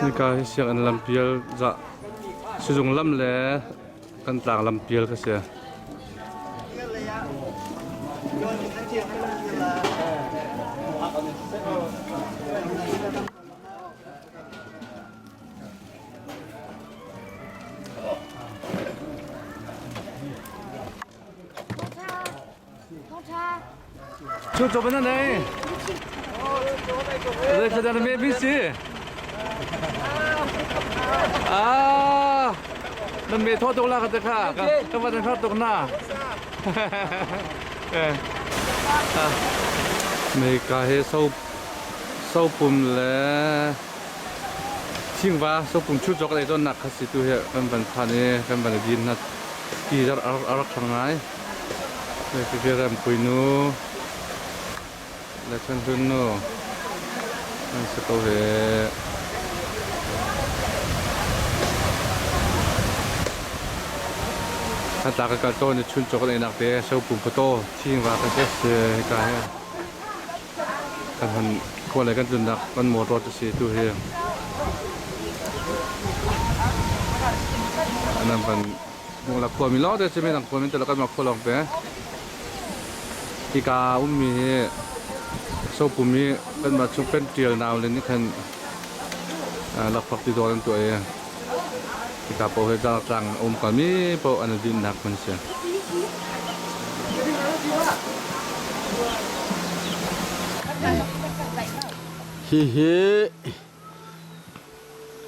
Hika hi sianginn lampial za sizung lam le kan tlang lampial ka si. Chu cho bên này. Đây là đang mê busy. À, nó mê thoát tục là cái khá, cái vật thoát tục na. Mei ka he so so pum le thingva so pum chu chok lei ton nak kha si tu he kan van phan i kan van din na ti rak rak thang ngai. Rampui nu le Chanhlun nu an si ko hih. Tla ka kal tawn i chuncaw kan einak te sopum phaw thingva kan si si hika hi kan han khua lei kan tlunnak kan motor cu si tu hi nan van Mungla khuami lawngte si midang khuami te kan mah khua lawngte. Hika ummi hi Sopum hi kanmah chung kan ṭial nau le nih khan lakphak ti dawr an tuah i hika paoh hi tlang a um kami paoh an i dinhnak hmun a si. Hihi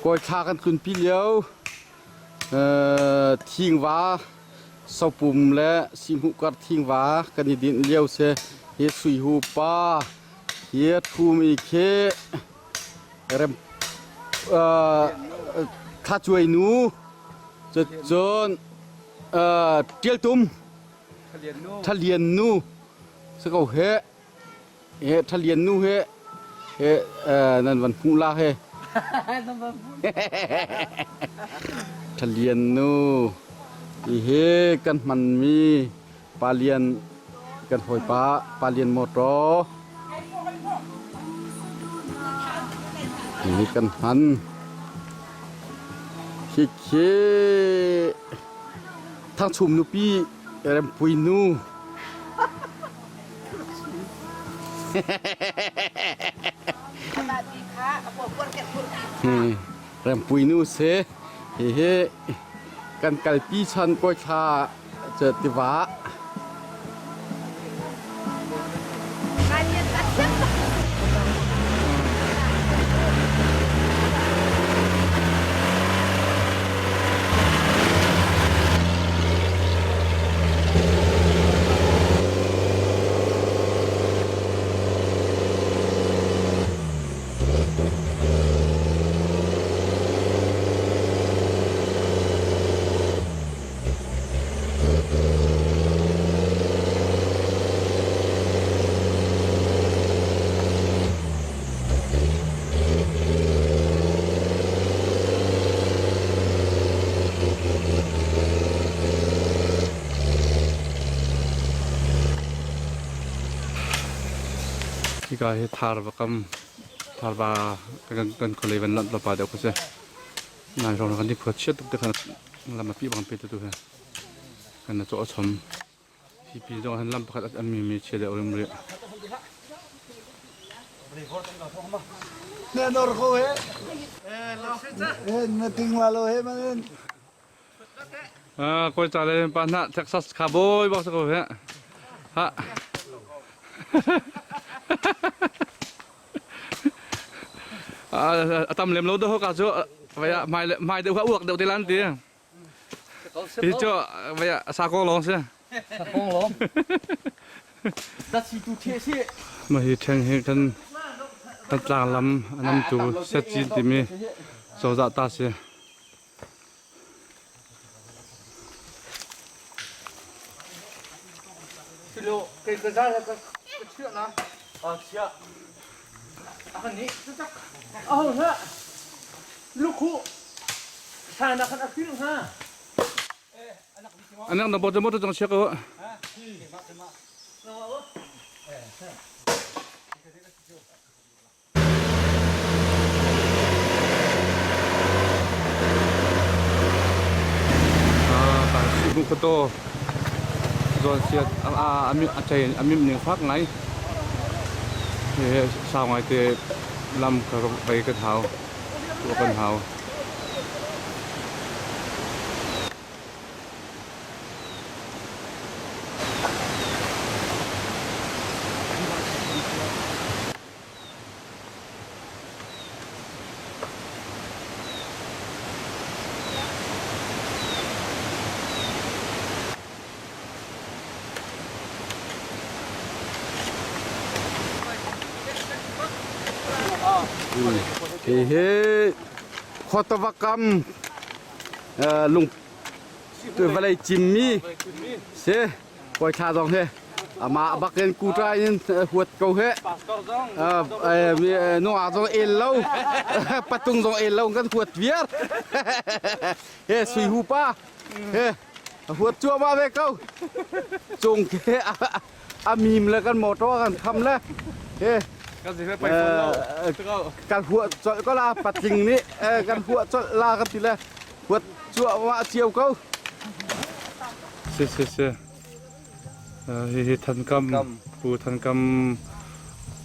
kawi thla kan tlunpi lio Thingva sopum le sihhmuh kar thingva kan i dinh lio si. Hi Suihu pa hi a ṭhumi khi rem thlacuai nu cun ṭialtum Ṭhalian nu si ko heh. He Ṭhalian nu he he nan van hmuh la he. Ṭhalian nu hi kan hmanmi Palian kan hawipa Palian motor hi kan hman. Khikhi Thangchum nupi Rempui nu. Rempui nu si hihi kan kalpi chan kawi thla cu tiva. Hika hi Tharva kam Tharva kan khualei van lanh tlawmpal deuh kha si. Nai hrawng kan i khua chiat tuk te khan lam a pi bang pe tu he kan na cawh a chom. Hi pi zong han lam pakhat an mi mi chia deuh rim rih. Na nor ko he. Na ting la lo he man. Koi cha le pa na Texas cowboy bak sa ko he. Ha. A tam lem lo do ka chu vaya mai mai deuh uak deuh te lan ti. Hi cu vaya sako lawng si. Sako lawng. Dat si tu the si. Mah hi ṭheng hi kan kan tlang lam a namtu Setcin timi cozah ta si. Silo kei ka zal ka ka chiah na. Ah chiah. A ni aho hlah. Lukhu sa na khan a fil ha. Anak na bot motor jong chia ko. Sihmuh khuataw zawn siat a chei a mimh ning fak ngai. Hihi sau ngai te lam ka vei kan hau. Tuah kan hau. Hihi khuatava kam lung vawlei cimmi si. Kawi thla zong hi amah bakin kuṭa in huat ko he. Nungak zong el lo, patung zong el lo kan huat viar. He sui hu pa. He huat cuahmah ve ko. Cung khi a mim le kan motor kan kham le. He kan huat colh ko la patling nih kan huat colh la kan ti le huat cuahmah cio ko. Si si si. Hihi Thankam Pu Thankam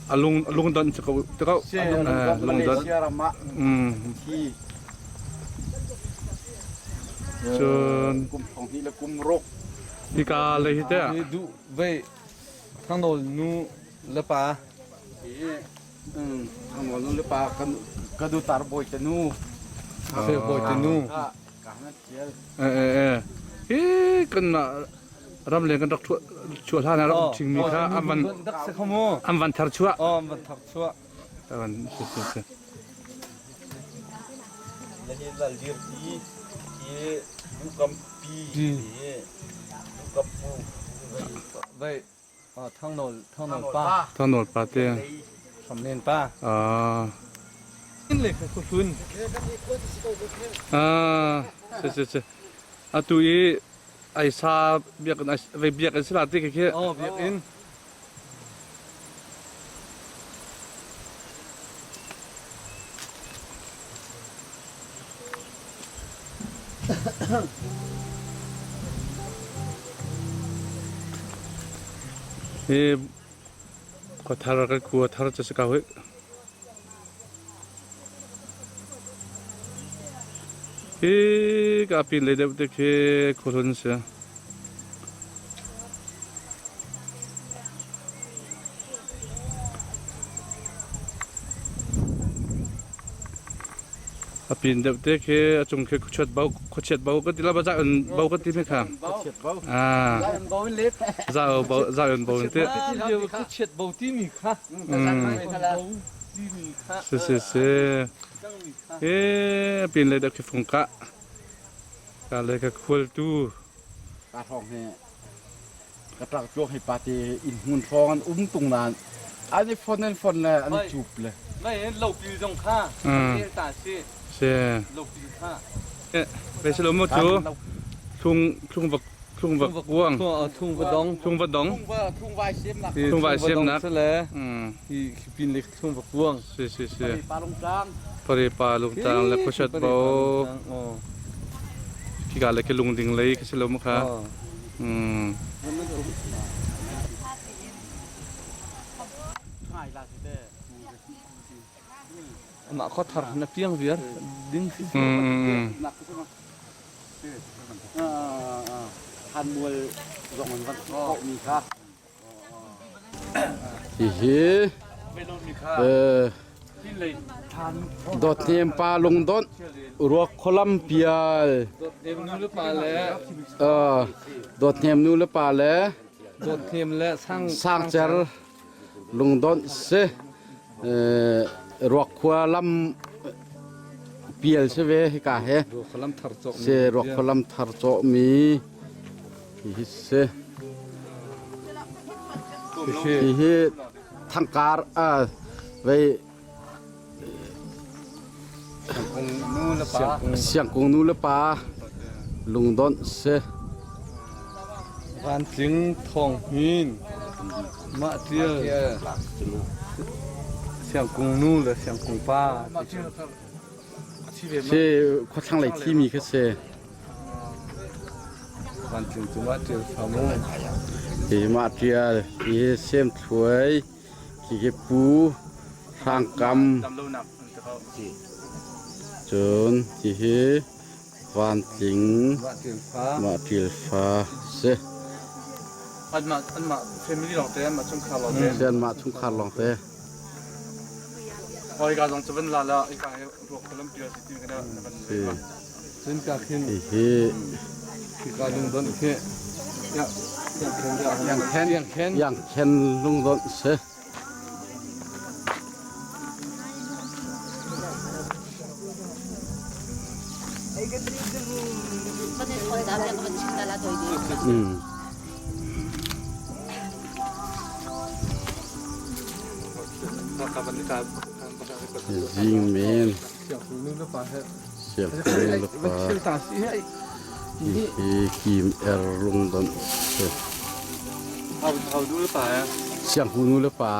a lung lungdonh si ko ti ko. Lungdonh. Thi. Cun kum thong hnih le kum ruk. Hika lei hi teh. Duh vei Thangnawl nu le pa. Thangnawl nu le pa kan ka du tar bawi te nu. Bawi te nu. Hi kan ram leng kan rak chuah hlan ah rak um ṭhingmi kha an van an van thar chuah. An van thar chuah. An si si si. Lahi lal dir ti hi dukam pi dukam pu Vai Thangnawl Thangnawl pa. Thangnawl pa te. Hramlen pa. Ah. Le kha khuhlun. Ah, si si si. Atu i ai sa biak vei biak in sila ti khi. Oh, biak in. Hi khuathar kan khua thar cu si ko hih. Hi ka pin lei deuh te khi khuahlun si. A pin deuh te khi a cung khi khuachiat bo khuachiat bo ka ti la ba za in bo ka ti mi kha. Ah. Za bo za in bo ti. Khuachiat bo ti mi kha. Si si si. E pin le deuh khi fung ka. Ka le ka khual tu. Ka hrawng hi ka ṭak tluang hi pate inn hmun hrawng an um tung nain an i fon an fon le an i cup le. Mei lopil zong kha rel ta si. Si. Lopil kha. Ve si lo mu cu thlung thlung va thlung va kuang thung va dong thung va dong thung vai siam nak thung vai siam nak le hi pin le thung va kuang si si si pa lungtlang pari pa lungtlang le khuasat bo khika le ke lungding lei khi si lo mu kha Mah kho thar na piang viar ding si. Han mual zong an van mi kha. Hihi Dawtnem pa lungdonh ruak khualam pial Dawtnem nu le pa le Dawtnem le sang sangcer lungdonh si ruak khua lam pial si ve hika he si ruak khualam thar cawh mi hihi si hihi thangkar vei siangkung nu le pa lungdonh si Vantling Thawng Hnin mah tial siangkung nu le siangkung pa si khuathlang lei thimi kha si. Van Tling cu mah ṭial fa mu. Hi mah ṭial hi Sem Thluai khi Pu Hrang Kam cun hihi Van Tling mah ṭial fa si. Anmah anmah family lawngte anmah chungkhar lawngte. Si anmah chungkhar lawngte. Hoi ka zong cu van la la ika he ruak lampi si ti kana van Si. Cun ka khin Hihi khika lungdonh khi Yang Khen Yang Khen Yang Khen lungdonh si. Zing men Siangpahrang le pa hihi Kim Er lungdonh si. Sianghu nu le pa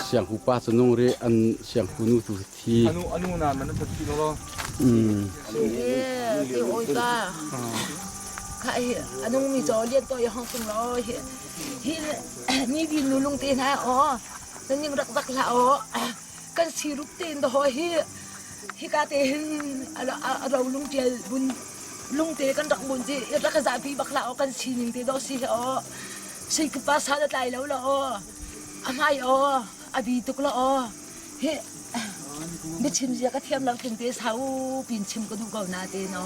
Sianghu pa cu nung ri an sianghu nu tu thi. Anu anu na man thi lo. Ti oi pa. Kha hi anung mi cho lian to hong tung lo hi hi ni din nu lung te na o nan ning rak rak la o kan sirup tein dawh hi hika te hin a ro lungtial bun lungte kan rak bun ci rak ka zapi bak la aw kan sining te dawh si he aw sui pa sa la tlai lo la aw a hmai aw a bi tuk la aw hi biachim zia ka thiam lo tling te sau pin chim ka duh ko na te no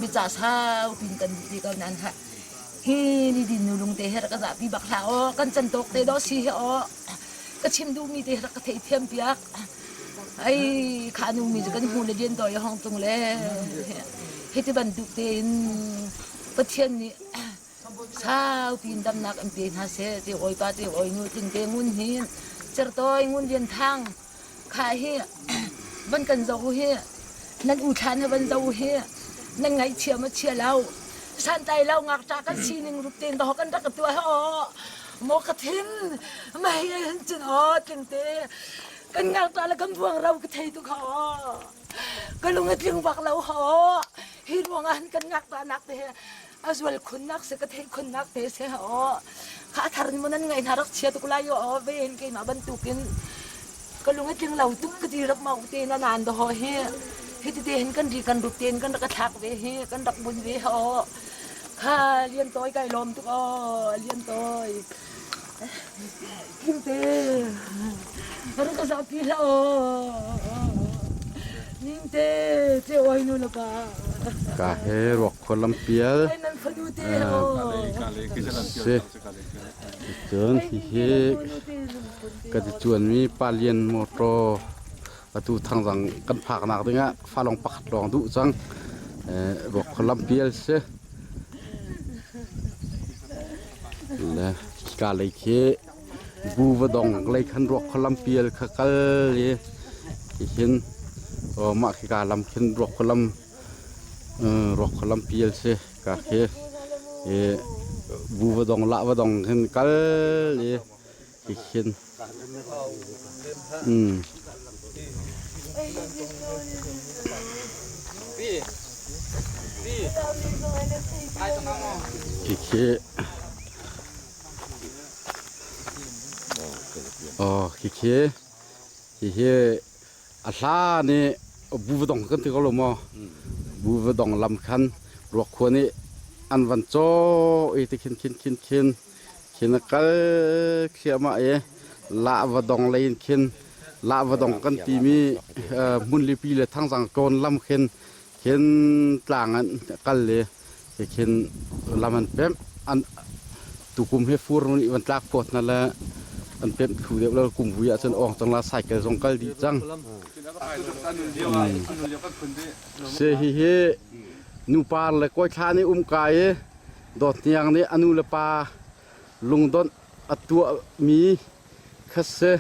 bica sau pin kan duh ti ko nan ha hi ni din nu lungte he rak ka zapi bak hlah aw kan can tawk te dawh si he aw ka chim duhmi te rak ka theihthiam piak ai kha nu mi cu kan hmu le lian doi hong tung le hiti bantuk tein Pathian nih sau pin damnak an pe hna seh ti oi pa ti oi nu tling te ngun hin certoi ngun lian thang kha hi van kan zo hi nan u thlan he van zo hi nan ngaihchia ma chia lo santlai lo ngakṭah kan sining rup tein dawh kan rak tuah aw maw ka thin mei hin cun aw tling te kan ngakṭah le kan buang ro ka thei tu kha aw ka lung a tling bak lo ha hi ruangah kan ngakṭah nak te a zual khunnak se ka theih khunnak te se aw kha thar ni nan ngai hna rak chia tuk lai aw ve hin keimah bantukin ka lung a tling lo tuk ka ti rak mau te na nan do hi hi ti te hin kan ri kan rup ten kan rak thlak ve hi kan rak bun ve ho kha lian toi kai lom tuk aw lian toi kim te rak ka zapi la aw ning te che oi nu la pa Ka he ruak khua lampial si. Cun hihi ka ti cuanmi Palian motor atu thangzang kan phaknak dingah falong pakhat lawng duh cang. Ruak khua lampial si. Le ka lei khi Bu va dong lei khan ruak kha lampial kha kal i hin mah khika lam khin ruak kha lam ruak kha lampial si ka khi i bu va dong lah va dong khin kal i khin Khikhi Aw khikhi hihi a hla nih buvadong kan ti ko lo maw buvadong lam khan ruakkhua nih an van caw i ti khin khin khin khin khin a kal thliahmah i lahvadong lei in khin lahvadong kan timi hmunlipi le thangzang tlawn lam khin khin tlang an kal i khin lam an pemh an tukum hi fur nih van tlak phawt hna le an pemh thlu deuh lo kum vui ahcun awng cang la cycle zong kal dih cang si hihi nupa le kawithla nih um kai i dawt hniang nih a nu le pa lungdonh a tuahmi kha si.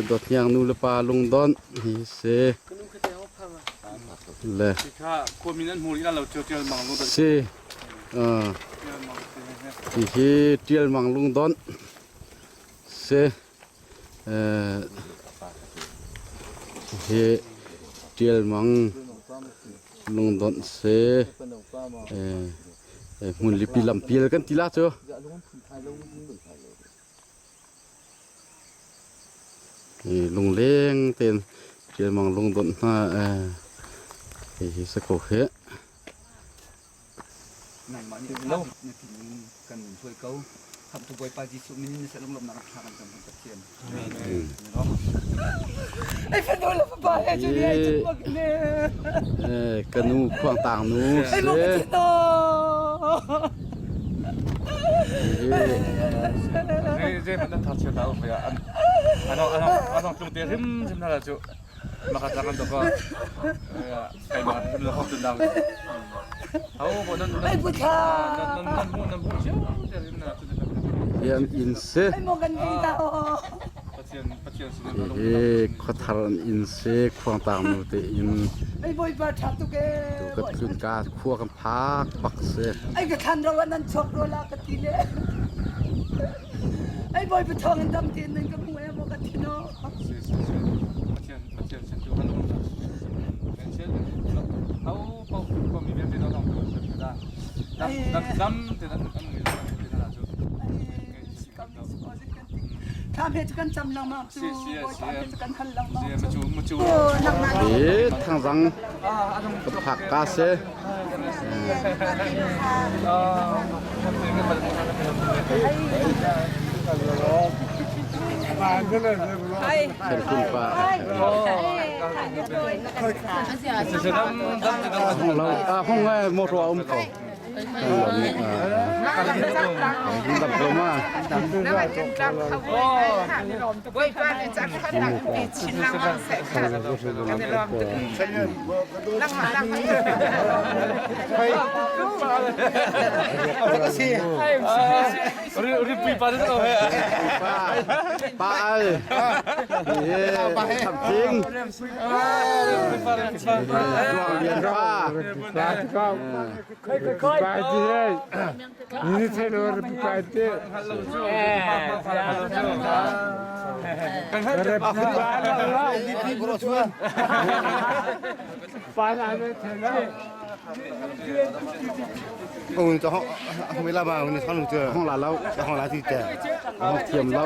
Dawt hniang nu le pa lungdonh hi si. Le. Si. Hihi Ṭial Mang lungdonh si. Hihi Ṭial Mang. Lungdonh si. Hmun lipi lampial kan ti la cu. Lungleng tein Ṭialmang lungdonh hna hihi si ko hih. Nangmah nih lo na thinlung kan hruai ko. Khamhtu Bawipa Jesuh min in na lunglawmhnak rak thla kan cam kan Pathian. Ai fanu le fapa he cu ni ai cun bak ne. Ka nu khuangtang nu Ai mo ka si. thi no. Zei hmanh nan thar chia ta u ya an anong anong anong tlung te hrim hrim na la cu maka tlang an doko kai ma hrim lo hok tun dang hau bo nan nan Ai putha. nan nan mu nan mu chiu te hrim na cu Hi an inn si. Ai mo kan vi ta o. Pathian Pathian sin in Hihi khuathar an inn si khuangtang nu te inn Ai bawipa tha tuk e. tu ka tlun ka khua kan phak bak si. Ai ka thlan ro nan chuak ro la ka ti le. Ai bawipa thawng in dam tein nan ka hmu e mo ka thi no. Si si si Pathian Pathian sin tu kan um kan chen hau pau ko mi vialte no dong tu da dam dam dam te nan kan mi te na chu Tham he kan cam lengmang cu bawipa he kan hal lengmang cu. Hi thangzang ka phak ka si. Kherkun pa. Hong lo, hong ngai motor a um ko. Pa al Thing Ruang lian pa Hong la lo hong thiam lo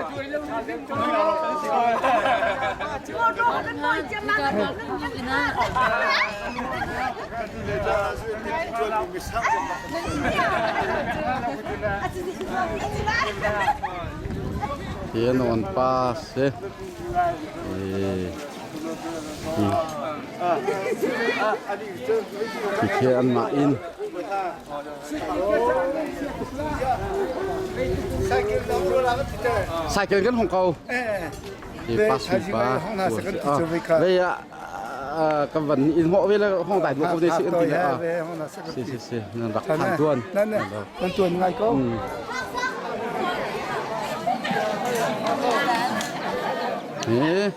Hi an on pa si. Hi khi anmah inn. Cycle kan hong ko. Hi pa sui pa. Vei ah kan van in hawh ve le hong dai ko ne si kan ti le si si si nan rak than tuan nan nan tuan ngai ko he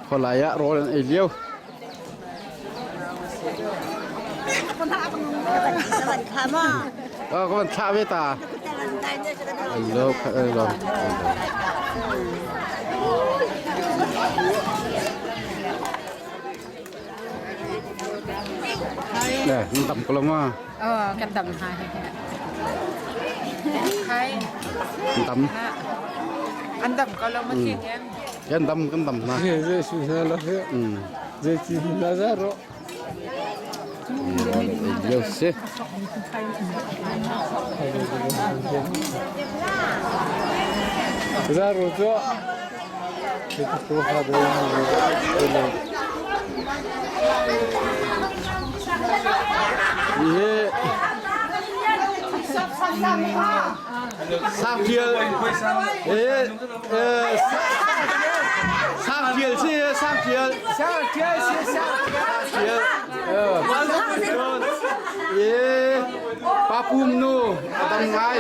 kholai ah rawl an ei lio Ờ, có bạn thạ với ta. Hello, hello. Nè, dam ko lo ma. Kan dam hai. Hai. Dam. An dam ko lo ma thi ngen. Kan dam kan dam na. Zai su na la he. Zai ti na za ro. Lio si. Za ro cho. Ke ko ha do na. Hi Sang Tial eh eh Sang Tial si Sang Tial Sang Tial si Sang Tial eh Pa Pum nu a dam ngai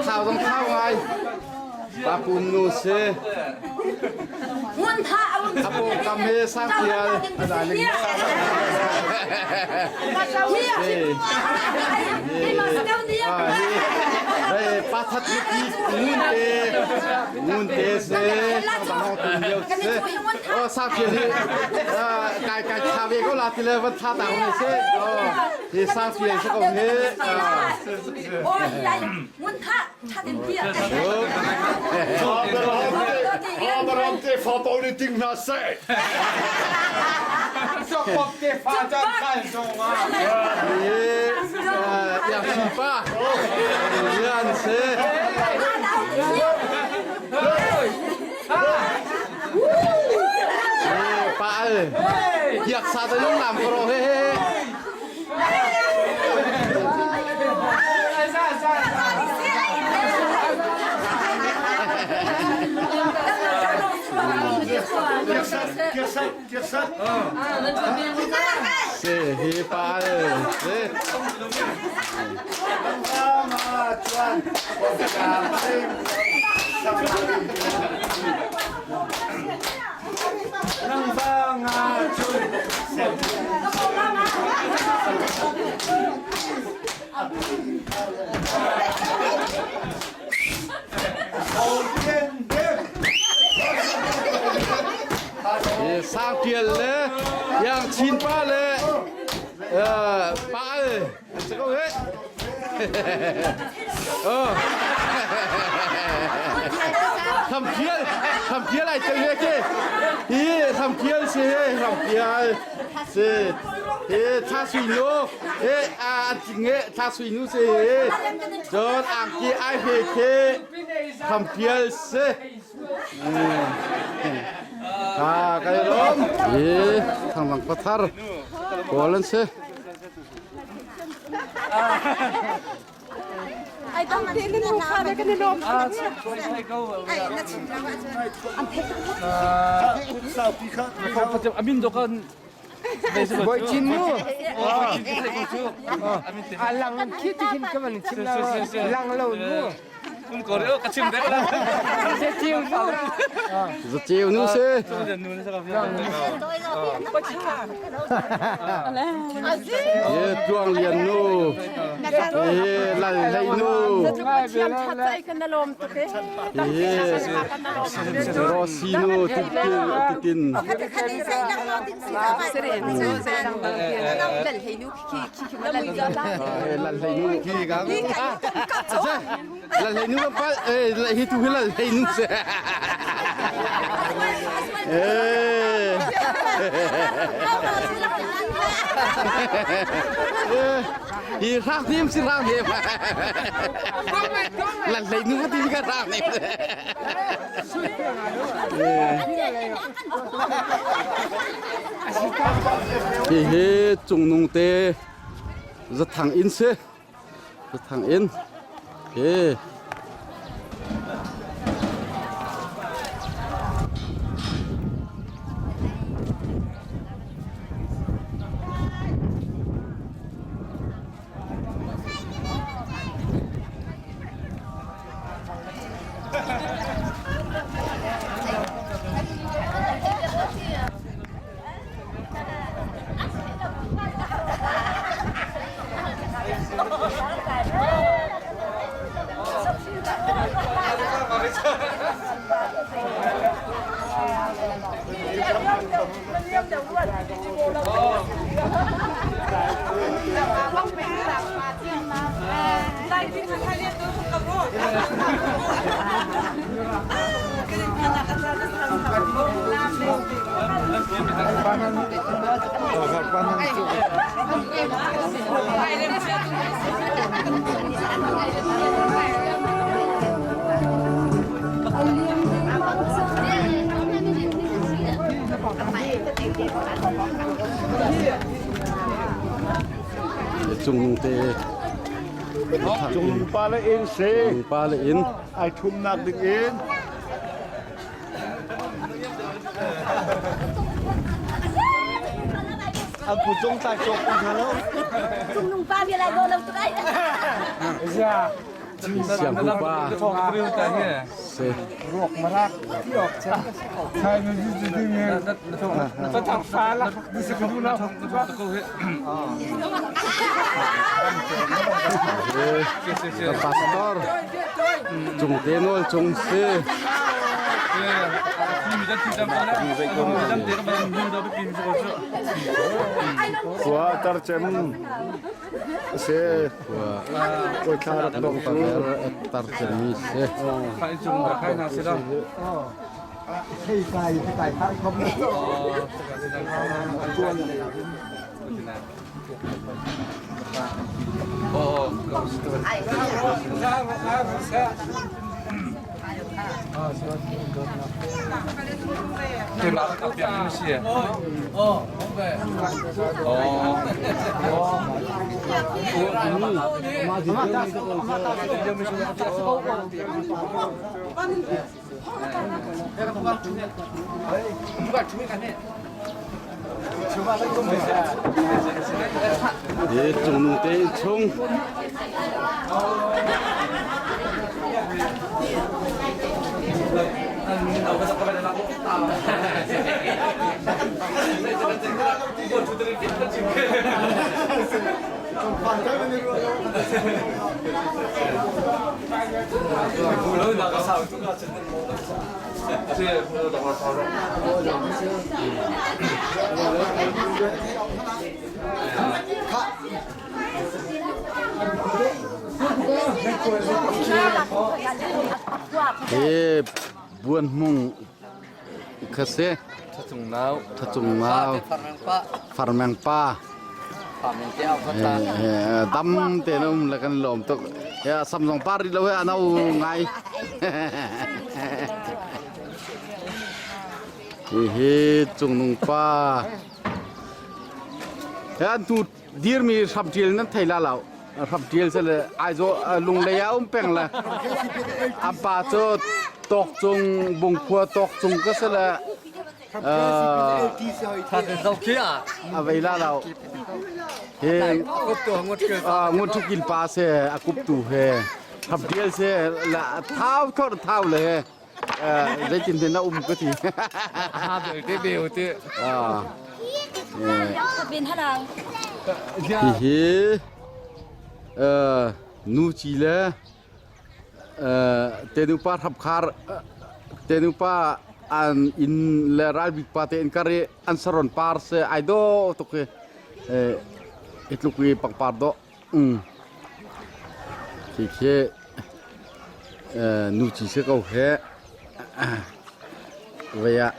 thau dong thau ngai Pa Pum nu si A pawngkam hi Sang Tial Hei pa That nupi ngun te ngun te se bang tum lio se. Oh sa phi hi kai kai tha ve ko la ti le van tha ta ko se. Oh hi sa phi se ko he. Oh hi ngun tha tha den pi. Abraham te fa pa ni ting hna seh. Sokpop te fa chan khan zong ah. Yang pa. Yan se. Pa al. Yak sa te lung lam ko he he. Se hi pa se. Sang Tial le Yang Chin pa le Pa Al an si ko he. Tham Tial Tham Tial ai tel he ke. Hi Tham Tial si he Tham Tial si hi Tha Sui Nu he a nge Tha Sui Nu si hi cun angki ai he ke Tham Tial si. Ha kai lom. Hi thanglang pathar kawl an si. Ai tong te na nu kha kan i lom. Amin dokan Boi chin mu. A lang khi ti khin ka man chim la lang lo mu. Um ko re ka chim dek la. Se chiu nu. Za chiu nu se. Ye tuang lian nu. Ye lal lei nu. Ye Rossi nu titin. Lal hlei nu khi ka. Lal hlei nu pa hi tu hi lal hlei nu se. Eh. Hi rak nim si rak nim. Lal hlei nu ti ka rak nim. Hihi Cungnung te Zathang inn si. Zathang inn. Hi. Cungnung te Cungnung pa le inn si. Cungnung pa le inn. Ai thumnak ding in. Ang pucong ta chok hna lo. Cungnung pa bia lai lo tu ai. Siang pa. Se. Ruak marak tiok chen. Thai na ju ju ding nge. Ta thak fa la di se ku la. Pastor. Cungte nawl cung si. Khua tar cem si. Koi thla rak dong cu. Tar cem mi si. Thei kai kai thar khom. Hi cungnung te in chung. Hi buan hmung kha si. Thacung nau. Thacung nau. Farmeng pa. Dam te na um le kan lawm tuk. Ya samzong par ri lo he anau ngai. Hihi cungnung pa. An tu dirmi hramṭial nan thei la lo. Hramṭial se le Aizawl lunglei ah um peng le an pa cu tawkcung bungkhua tawkcung ka se le a vei la lo. Hi ngun thukil pa se a kuptu he hramṭial se la thau thor thau le he zeitin na um ka ti. Ha bel te beu te. Hihi nu ci le tenupa hrapkhar tenupa an inn le ralbik pa te in kar i an saron par se ai dawh tuk i i tluk i pangpar dawh. Khikhi nu ci si ko he vei ah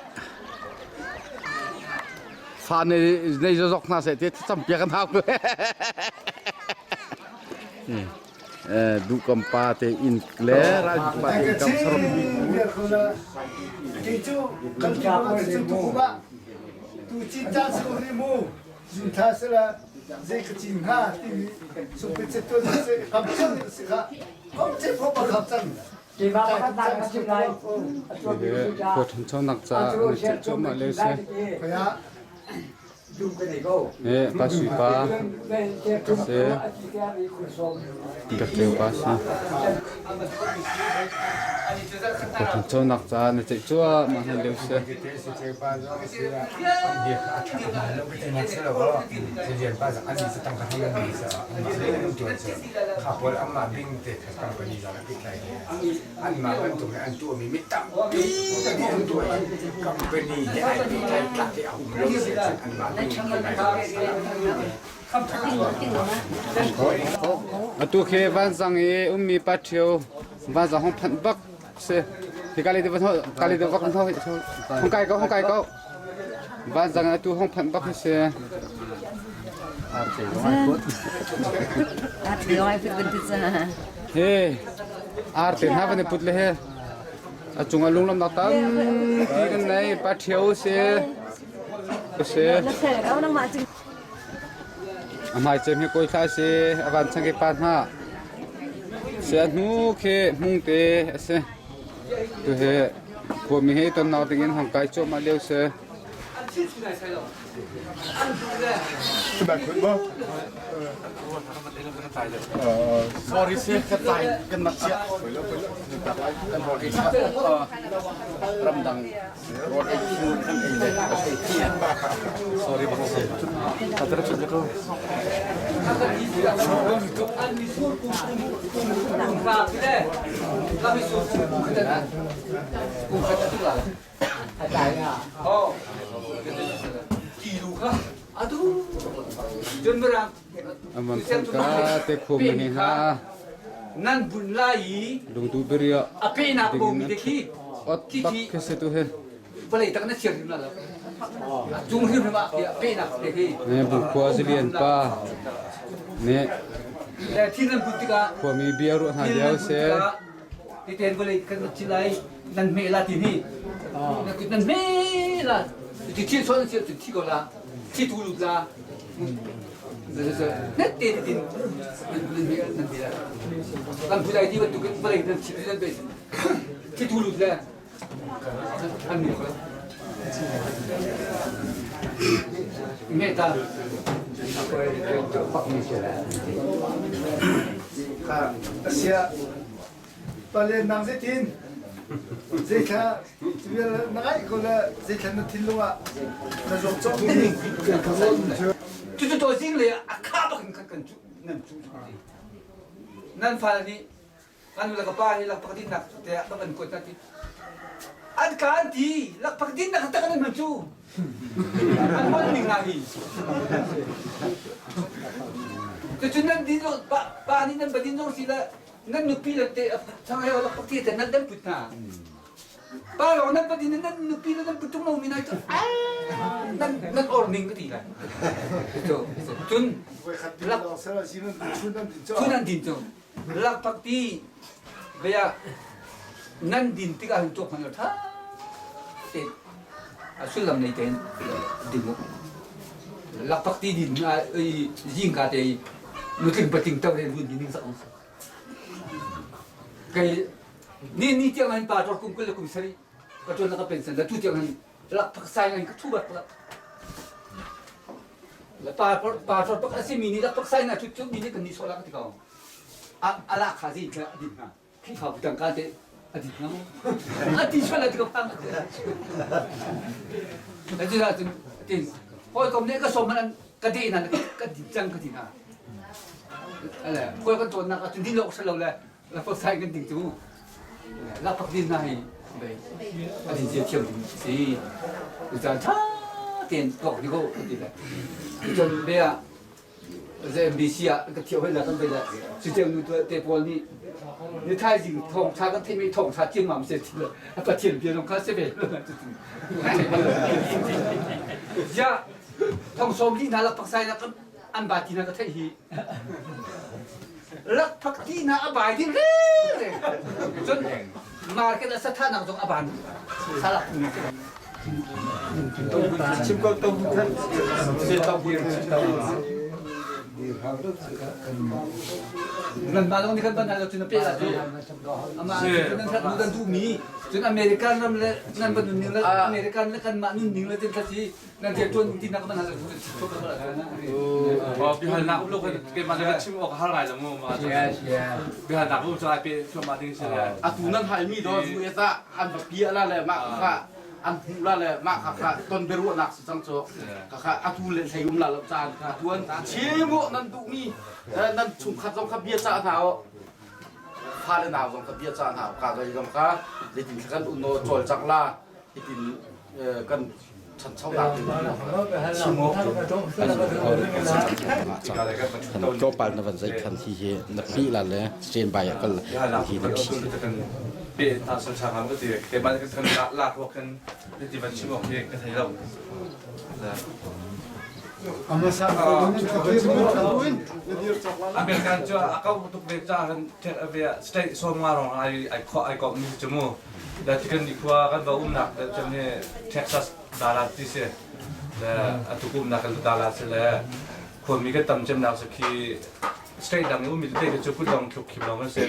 fa nei zawk hna seh ti thlacam piak an hau ko. Duhkam pa te inn le ralbik pa te inn kam saram. Kei cu kan tu tu cin caan si ko ni mu. Zintha sila zei ka cin hnga timi sungpit tuan si kam cang si kha kom che pho pa khap cang. Khua ṭhanchonak caah an i ceih cuahmah lio si. Pa Sui pa si. Biaktleu pa si. Khua ṭhanchonak caah an i ceih cuahmah hna lio si. Atu khi vanzang i ummi pa ṭhio vanzang hong phanh bak si. Hi ka le te ka le te vak hong kai ko hong kai ko. Vanzang atu hong phanh bak hi si. He arte hna van i put le he a cung ah lunglawmhnak tampi kan nei pa ṭhio si si a hmai cem hi kawi thla si a van chang ke pa hna si a hnu khi hmung te a si tu he khuami he tonnak ding in hong kai cuahmah lio si. Sorry si ka tlai kan mak chiah. Kan rawl ei chiah. Ramdang rawl ei thu kan ei le ei thi. Sorry bak si. Kami su kum khat an kum khat atu la. Oh. Ti lu kha atu. Cun mirang Aman ka te khum ni ha. Nan bun lai i Lungdu beria. a pe nak bo mi te khi Ot bak ke se tu he. Vawlei tak na chiar hrim la lo. Cung hrim hrim ah pe nak te khi. Ne bu khua zilian pa. Ne Le thil nan put tikah khuami bia ruah hna lio se. Titen vawlei kan chi lai nan hme la ti ni. Na kut nan hme la. Ti thil son thil thi ko la. Thi tu lut la. Net te tin nan hme nan hme la. Kan phu dai ti bantuk vawlei nan chi nan be. Thi tu lut la. An mi ko. Me ta. Kha asia pale nang zeitin zeithla vial na ngai ko le zeithla na thinlung ah na zuam cawk mi Cucu to zing le a kha bak in kan cu nan cu nan fale nih Kan nu le ka pa hi lakphak dinnak te ah ka van kuat hna ti. An ka an ti lakphak dinnak tak an hman cu. An hman ning hna hi. Cucun nan din zong pa, pa nih nan va din zong si le nan nupi le te chang he lakphak ti te nan dan put hna. Pa lawng nan va din nan nupi le nan put tung lo mi nai cu nan nan or ning ka ti lai. Cun chun an din cu. Lakphak ti bia nan din tikah hin tuak hmanh ṭha tein a sullam nei tein din u. Lakphak ti din zingka te nutling patling to le vun din sak Kei ni ni tiang hin pa tor kum 20 le kum 70 ka ṭuan na ka pension la tu tiang hin lakphak sai ngai ka thu bak la. Le pa pa tor pak a si mi nih lakphak sai na thut cu mi nih kan ni sawh la ka ti ko. A ala kha zi kha a din hna. Khrihfabu tangka te a din hna mu. A ti sual la ti ko phang. Na ti cun tin hawikom nih ka sawm man ka de na ka din cang ka ti hna. Ale hawi kan cawnnak ah cun din lo lo le lakphak sai kan ding cu lakphak din hna hi a din cia thiam ding si caan ṭha tein tuak ni ko kan ti le cun bia ZMBC ah ka thiau hoi la kan bei la cuceu nu te pawl nih ni thaizing thawng ṭha kan theih mi thawng ṭha thiam mam se ti le pathian bia zong kha se ve ya thong sawm li hna lakphak sai na an ba ti na ka theih hi Lakphak ti hna a bai ding rere. Cun market a satha nak zong a ban salak. Chim ko to khan se to Nan ma long ni kan ban lo cun a pe la cu. Ama nan that nu dan du mi cun American ram le nan ban nun ning le American le kan mah nun ning le tin thasi Nan thil tuan ti nak man hal Bihalnak um lo kan keimah le chim awk har ngai lo mu ma. Bihalnak um cu ai pe thluahmah ding si le. Atu nan halmi do zu e ta an va pia la le mah kha an hmuh la le mah kha kha ton biaruahnak si cang cu ka kha atu le hlei um la lo caan kha tuan chim u nan duhmi nan chungkhat zong kha bia cah hna u fale nau zong kha bia cah hna u ka zong kha zeitin kan uno cawlcang la hitin kan Tlawmpal na van zeih khan hi hi na phi la le stand by ah kal hi na phi. Pe ta sal sa ka ti ke ban kan la la kan ti van chim ok ka thei lo. American cu a kau tuk ve ca kan state som nga rong ai ai kho ai kop mi chu mu. Tikan nikhua kan va umnak cem hi Texas Dallas ti si. Le atu ka umnak kan Dallas si le khuami kan tam cemnak si khi state dang i ummi tete cu kut dong thluk khim lawng kan si.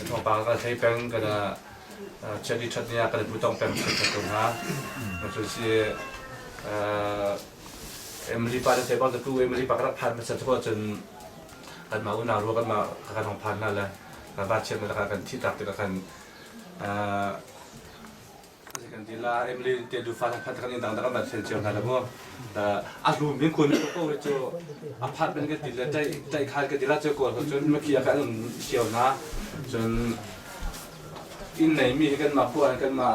Thawngpang kan thei peng kan chiat i ṭhat ni ah kan i putong peng hrim ko hna. Cu si Emily pa le thei bang tu Emily pa ka rak phan hmasa cu cun kanmah unau rua kanmah kan hong phan hna le kan vanchiat na lakah kan thih tak tikah khan kan ti la Emily te du fa phat kan in dang dang kan thel cio hna la mu a hlum min kun ko cu a phat ben kan ti le tai tai khal kan ti la cu ko cun ma khi ka um cio na cun. Inn neimi hi kanmah khua in kanmah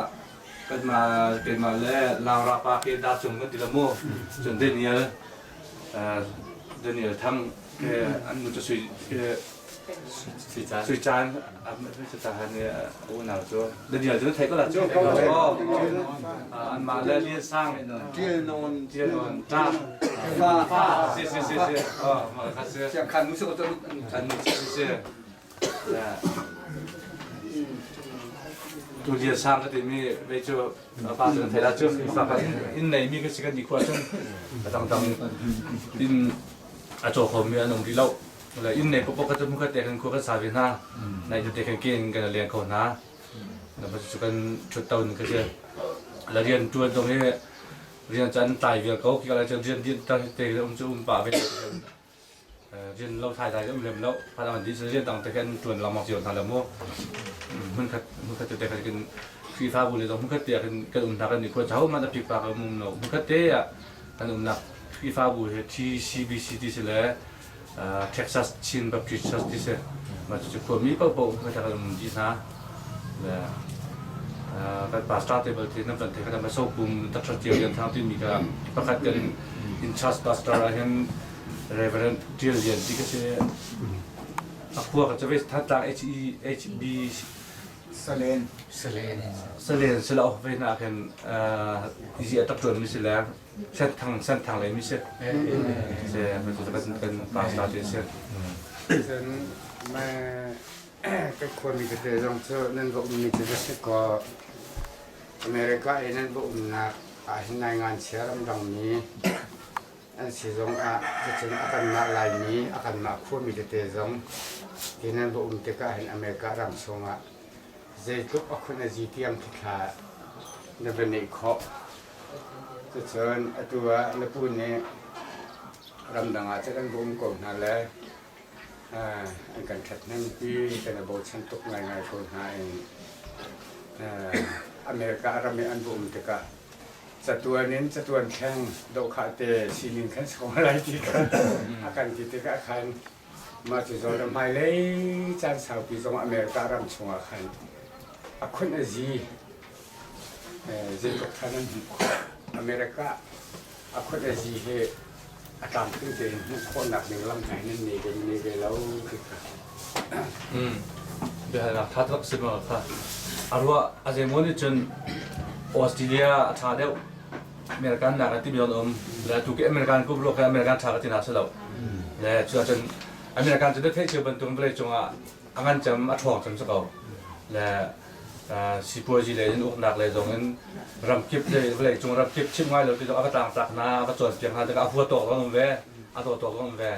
kanmah keimah le Laura pa ke da cung kan ti la mu. Cun Daniel Daniel Thang ke an nu cu sui sui caan sui caan ni unau cu Daniel cu thei ko la cu. Anmah le Lian Sang Tial nawn Tial nawn ta fa fa si si si si oh ma kha si siang khan nu se ko an nu si si Tu Lian Sang ka timi vei cu pa cu thei la cu fa ka inn nei mi ka si kan ni khua cun a dangdang in a caw kho mi an um rih lo. Le inn nei pawpawk ka cu hmukhat te kan khua kan sa ve hna. Nai te kan ken kan leng kho hna. Na pa cu kan thut to ka si. La rian tuan zong hi rian cu an tlai vial ko. Ki ka lai cu rian din ta te um cu um pa ve. Rian lo thai thai um lem lo phan di rian dang te khan tuan lengmang cio hna le mu hmun khat hmun khat te khan kan Khrihfabu le zong hmun khat te ah kan kan um hna kan ni khua chau man a pik pa ka um lo hmun khat te ah kan umnak Khrihfabu he TCBC ti si le Texas Chin Baptist Church ti si ma cu khuami paohpaoh hmun khat kan um dih hna le kan pastor te bal te nan van the khat ma so pum takthar tiang lian thang timi ka pakhat kan in charge pastor ah hin Reverend Tial Lian ti ka si. A khua ka cu ve Thantlang H E H B Salen. Salen. Salen sila ok ve na khin izi a tak tuan mi si le Senthang Senthang le mi si. Se kan kan pastor te si. Cun me ka khuami tete zong cu nan va ummi cu va si kaw America i nan va umnak ah hin nai nganchia ramdangmi an si zongah cucun a kanmah Laimi a kanmah khuami tete zong hi nan va um tikah hin America ram chungah zeitluk a khun a zi tiang khi thla na va neih khawh. Cucun atu ah na pu nih ramdang ah cun an va um ko hna le an kan ṭhathnempi kan i bochan tuk ngaingai ko hna in America ram i an va um tikah catuan in catuan thleng dohkhah te sining khan si ko lai ti kha a kan ti tikah khan mah cu zawn hmailei caan saupi zong America ram chungah khan a khun a zi zeitluk than an hmuh khawh America a khun a zi hi a tlamtling tein hmuh khawhnak ding lam hna nan nei ve nei ve lo ti kha Biahalnak tha tuk si ma kha. A ruah a zeimaw nih cun Australia a tha deuh American nak ti mi an um. Le tu ke American ku bro ke American tha ka ti na si lo. Le cu ahcun American cu na theih cio bantuk vawlei cungah a ngan cem a ṭhawng cem si ko. Le sipuazi le in uknak le zong in ramkip le vawlei cung ramkip chim ngai lo ti zong a va tlangtlak hna a va cawnpiak hna tikah a hua tawk zong um ve a daw tawk zong um ve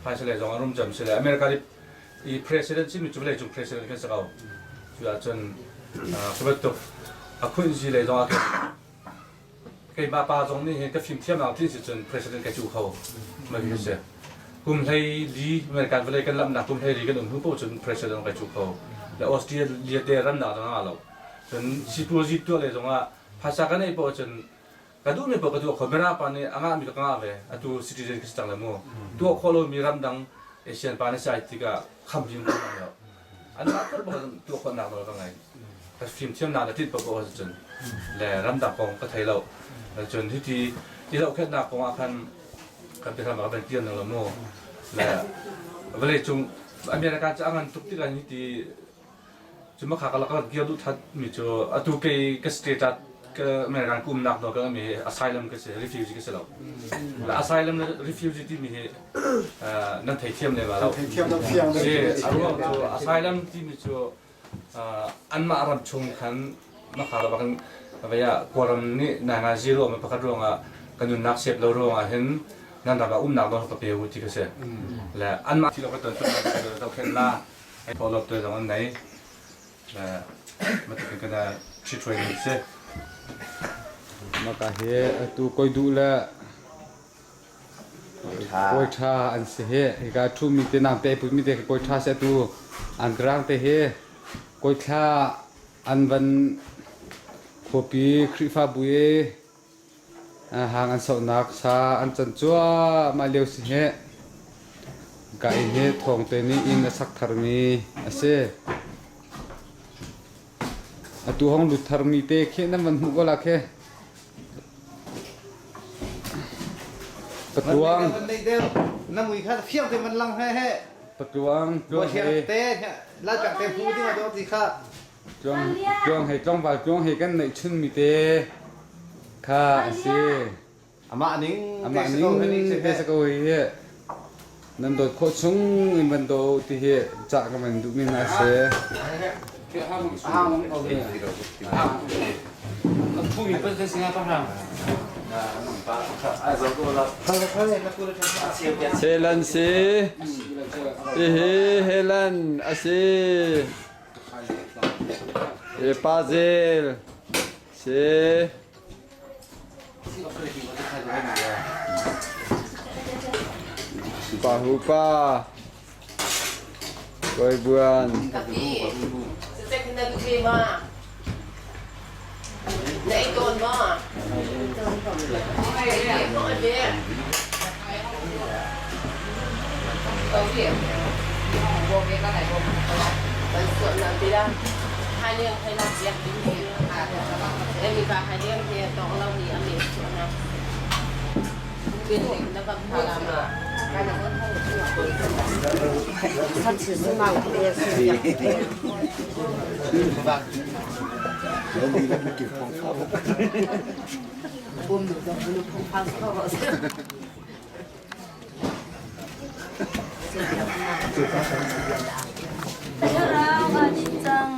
phaisa le zong a rum cem si le America i president simi cu vawlei cung president kan si ko cu ahcun cu bantuk a khunzi lei zong ah keimah pa zong nih hin ka fimthiamnak tin si cun president ka cu kho ma hi si kum hlei li American vawlei kan lamnak kum hlei li kan um hnu paoh cun president ka cu kho le Australia te ramnak zong ah lo cun sipuazi tuah le zong ah phaisa kan ei paoh cun ka duhmi paoh ka tuah kho Mirang pa nih a ngahmi ka ngah ve atu citizen ka si cang le mu tuah khawh lomi ramdang Asian pa nih sai tikah kham him ko lo anmah kar bak tuah khawhnak nawl ka ngei ka fimthiamnak le tinh paoh cun le ramdang kong ka thei lo cun hiti i zohkhenhnak kong ah khan kan biathlam ah kan tial lo mu le vawlei cung America cu a ngan tuk tikah hiti cu makha ka lak gear duh that mi cu atu kei ka state ah ka American ka umnak nawl ka mi hi asylum ka si refugee ka si lo le asylum le refugee timi hi nan theithiam le ma lo Theithiam lo fiang si a ruang cu asylum timi cu anmah ram chung khan makha la bakin vaya kawlram nih nanga zero ma pakhat ruangah kan nunnak sep lo ruangah hin nan ram ah umnak nawl ka pe u ti ka si le anmah thi lo ka ton zohkhenh la follow te zong an nei le matukin kana ṭhithuai ni si Maka hi atu koi duh le kawi ṭha an si hi hika ṭhumi te nang te putmi te kawi ṭha si atu an rang te hi kawi thla an van khuapi Khrihfabu i hang an sohnak sa an can cuahmah lio si hi ka inn hi thawng te nih inn a sak tharmi a si. Atu hong lut tharmi te khi nan van hmuh ko la khi. Patluang. Na mui kha fiang te man lang he he. Patluang tluang he. Te la chang te hu ding a ti kha. Tluang tluang he tlangval tluang he kan neih chun mi te kha a si. Amah ning Amah ning te sa ko hi nan dawt khawh chung in van do ti hi cah ka van duh mi hna si. Helen si. Hihi Helen a si. Hi pa Zel si. Pa hu pa. Kawi buan. Thlarau aa din cang.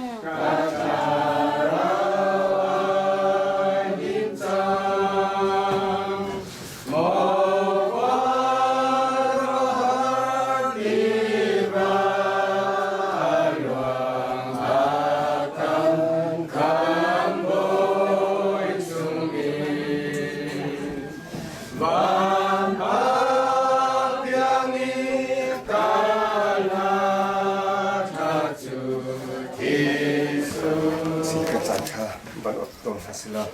Kan caan kha van ot tawn hna sila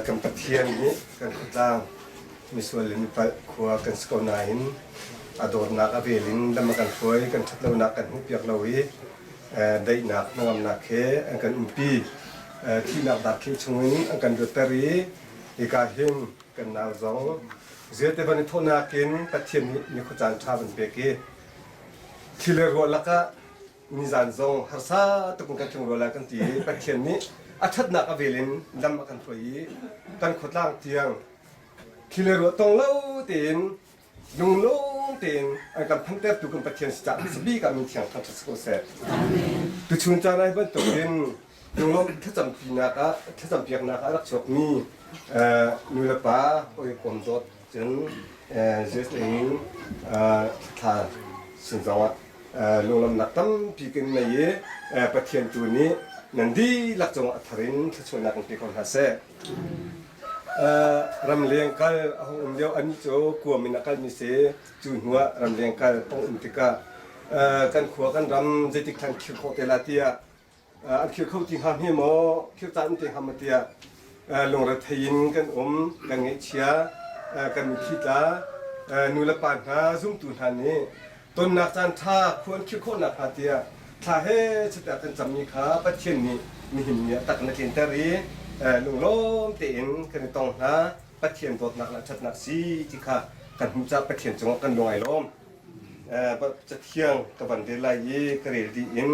kan Pathian nih kan khuatlang misual le mipalh khua kan si ko nain a dawtnak a vel in lam a kan hruai kan ṭhatlonak kan hmuhpiak lo i daihnak hnangamnak he an kan umpi thihnak darkhing chungin an kan luatter i hika hin kan nau zong zeite van i thawhnak in Pathian nih ni khuacaan ṭha van pek i thli le ruah lakah nizan zong harsa tuk in kan tlung rua lai kan ti i Pathian nih a ṭhatnak a vel in lam a kan hruai i kan khuatlang tiang thli le ruah tong lo tein lunglawm tein an kan phantertu kan Pathian si caah sabik ah min thiang thangṭhat si ko seh. Tuchun caan ah hi bantukin lunglawm thlacampinak ah thlacampiaknak ah rak chuakmi nu le pa hawikom dawt cun Jesus in thla sin zongah lunglawmnak tampi kan ngei i Pathian tu nih nan dihlak cungah a thar in thluachuahnak in pe ko hna seh. Ramleng kal a hung um lio anih cu kuam in a kalmi si. Cu hnuah ramleng kal hung um tikah kan khua kan ram zeitik hlan khir khawh te la tiah an khir kho ti hnga hme maw khir caan te hnga maw tiah lungrethei in kan um kan ngaihchia kan mitthli tla nu le pa hna zumtu hna nih tonnak caan ṭha khua an khir khawh nakhnga tiah thla he chiat kan cammi kha Pathian nih nihin ni ah tak na tlinter i lunglawm tein kan i tong hna. Pathian dawtnak le ṭhatnak si ti kha kan hmuh caah Pathian cungah kan lung ai lawm. Cathiang ka van rel lai i ka rel dih in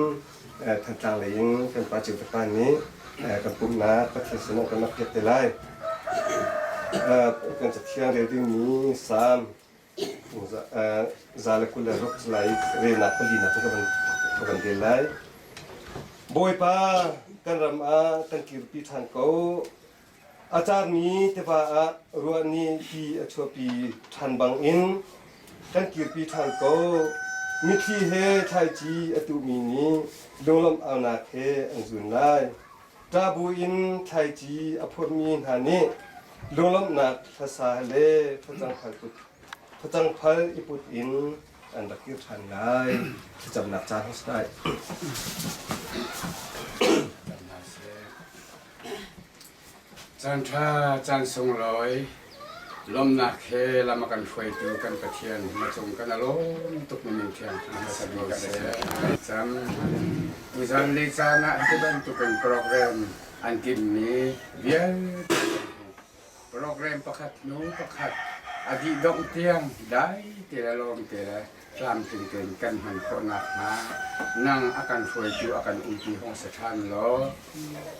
Thantlang lei in kan pa Ceu Pa nih kan pumhnak Pathian sinah kan rak piak te lai. Kan cathiang rel dingmi Salm 126 lai relnak palinak ka van ka van rel lai. Bawipa kan ram ah kan kirpi ṭhan ko. A carmi tiva ah ruah nih ti a chuahpi ṭhan bangin kan kirpi ṭhan ko. Mitthli he thlaici a tuhmi nih lunglawmh aunak he an zun lai. Ṭah buin thlaici a phurmi hna nih lunglawmhnak hlasa le facang phal i put in an rak kir ṭhan lai. Thlacamnak caan hong si lai. Caan ṭha, caan sunglawi. Lawmnak he lam a kan hruaitu kan Pathian na cung kan i lawm tuk na min thiang hmasa bik ah na cam. Tuzan lei caan ah hi bantukin program an timhmi vialte program pakhat hnu pakhat a dih dongh tiang dai te le lawm te le tlamtling tein kan hman khawh nakhnga nang a kan hruaitu a kan umpi hong si ṭhan law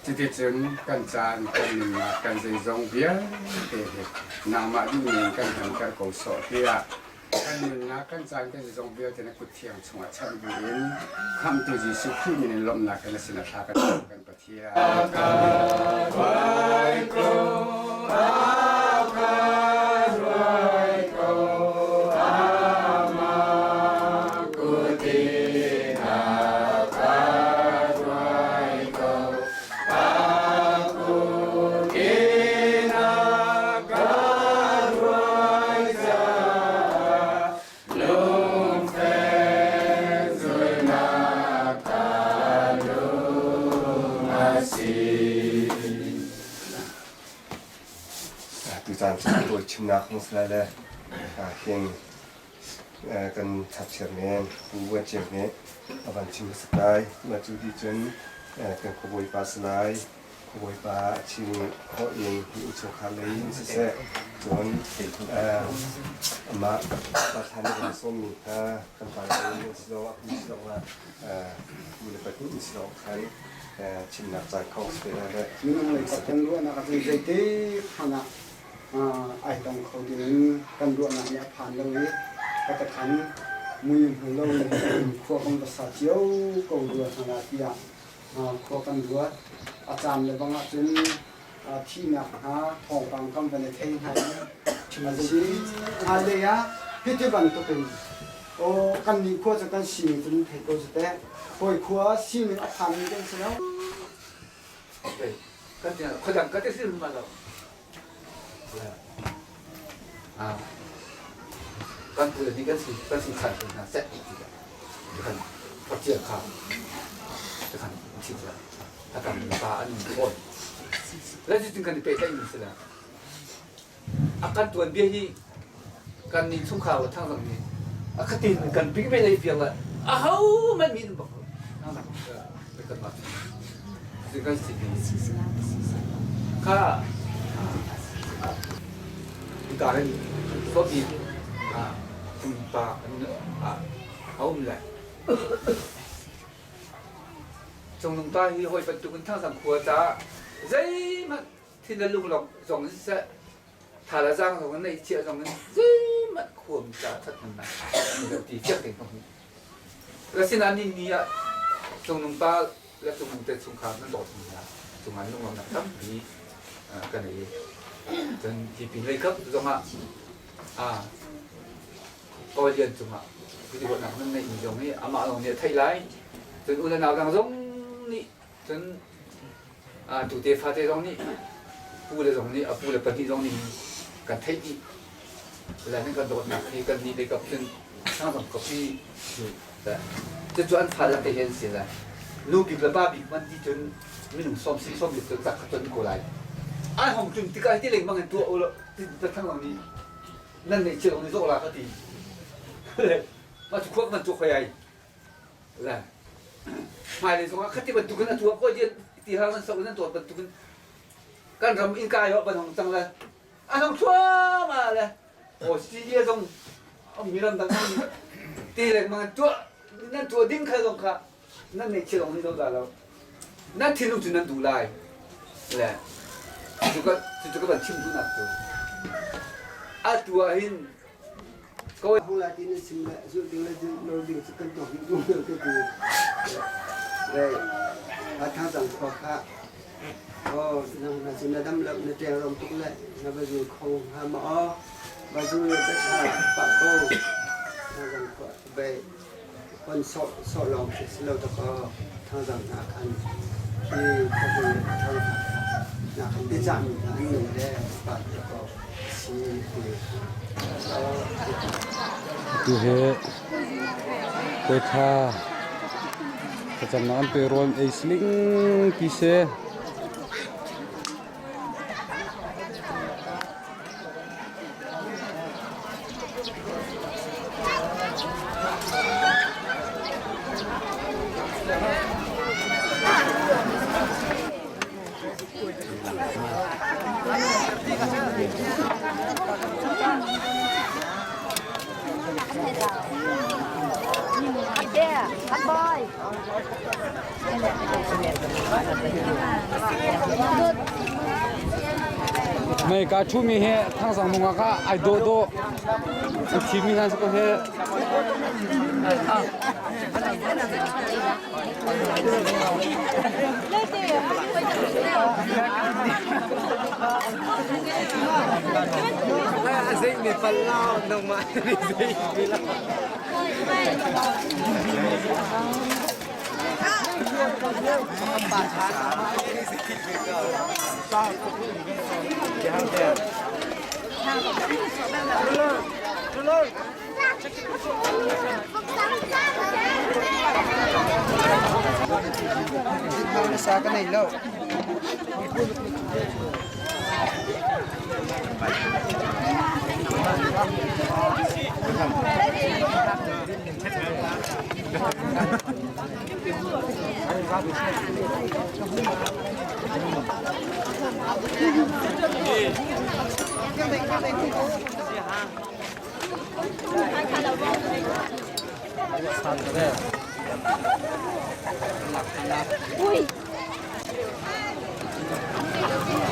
cuticun kan caan kan nunnak kan zeizong vialte hi nangmah duhning kan hmanter ko sawh tiah kan nunnak kan caan kan zeizong vialte na kut thiang chungah chanh buin khamhtu Jesuh Khrih min in lawmhnak he na sinah thla kan cam kan Pathian. Tucaan cu tawi chimnak hung si lai le hin kan chapchir men Pu Vuan Ceu nih a van chim hmasat lai. Mah cu ti cun kan khuabawipa si lai. Khuabawipa a chim khawh in hi innchungkhar lei in siseh cun amah pa thlan nih kan sawmmi hna kan pa lei in si zong a pu si zong ah pu le pahnih in si zong khan chimnak caan kho si te lai le Minung lei kap kan ruahnak ahcun zeitik hmanh ah ai tong kho ding kan ruahnak nih a phan lo i ka khan mui hmu lo in khua kan va sa cio ko rua hna la tiah khua kan ruat. A caan le bang ahcun thihnak hna thawngpang kan van i thei hna i a si. Hmailei ah hiti bantukin aw kannih khua cu kan sining cu nan thei ko cu teh. Hawi khua sining a phanmi kan si lo. Khuadang ka ti si ma lo. Kan pu le nih kan si kan si khan hna set ti kan cia kha kan thi la a kan pa an fawn le cu kan i pehtlaih mi si la a kan tuan bia hi kan nih chungkhar le thangzang nih a khatin kan ping ve lei fiang le a ho man mi bak kan ma kan si kha ka hin sobi pa a um le Cungnung pa hi hawi bantukin thangzang khua caah zeihmanh thin le lunglawk zong in siseh tha le zaang zong in neih chiah zong in zeihmanh khuami caah ṭhathnemnak an lo ti fiang tein ka hmuh. Ka sinah ni ni ah Cungnung pa le Cungnung te chungkhar nan dawt hna cungah lunglawmhnak tampi ka nei. Cun hi pin lei kap zongah Kawl Lian cungah biaruahnak nan ngeihmi zong hi amah lawng nih a theih lai. Cun u le nau dang zong nih cun tu tefa te zong nih pu le zong nih a pu le pahnih zong nih kan theih dih. Le nan kan dawtnak hi kan nih lei kap cun sang zong kap hi cucu an fa lak te hi an si lai. Nu bik le pa bik man ti cun minung sawm si sawm bik cun tak kha cun ko lai. An hong tlun tikah hi ti lengmang in tuah u law ti thang lang nih nan neih cia ni zawh la ka ti mah cu khuak man cu khoi ai la hmailei zongah khati bantukin a tuah ko ti hal nan sok nan tuah bantukin kan ram in kai ban hong cang le an hong thluama le Australia zong mi ram dang te lengmang tuah nan tuah ding kha zong kha nan neih cia zong ni zo dah lo nan thinlung cu nan duh lai le cu ka cu ka van chim duhnak cu atu ah hin ko hung lai ti na sim le zulh ding le zulh lo ding cu kan tuak ding lo te ti le a thang cang khua kha oh nang na cu na dam lo na ṭeng rom tuk le na va zul kho hnga ma aw va zul le ta ṭha pa ko thang cang khua bei Hon sawh sawh lawng khi si lo dakaw thangzang hna khan hi khuahmun le khuathar hna kha na kan biacahmi hna an nu le pa dakaw si ti. Tu hi Kuaitha thlacamnak an pe rawn ei siling pi si. Mei ka ṭhumi hi thangzang nungak ah ai dawh dawh an thimi hna si ko hi. Zei mi pal lao nangmah nih zei mi lao. Sa ka nei lo.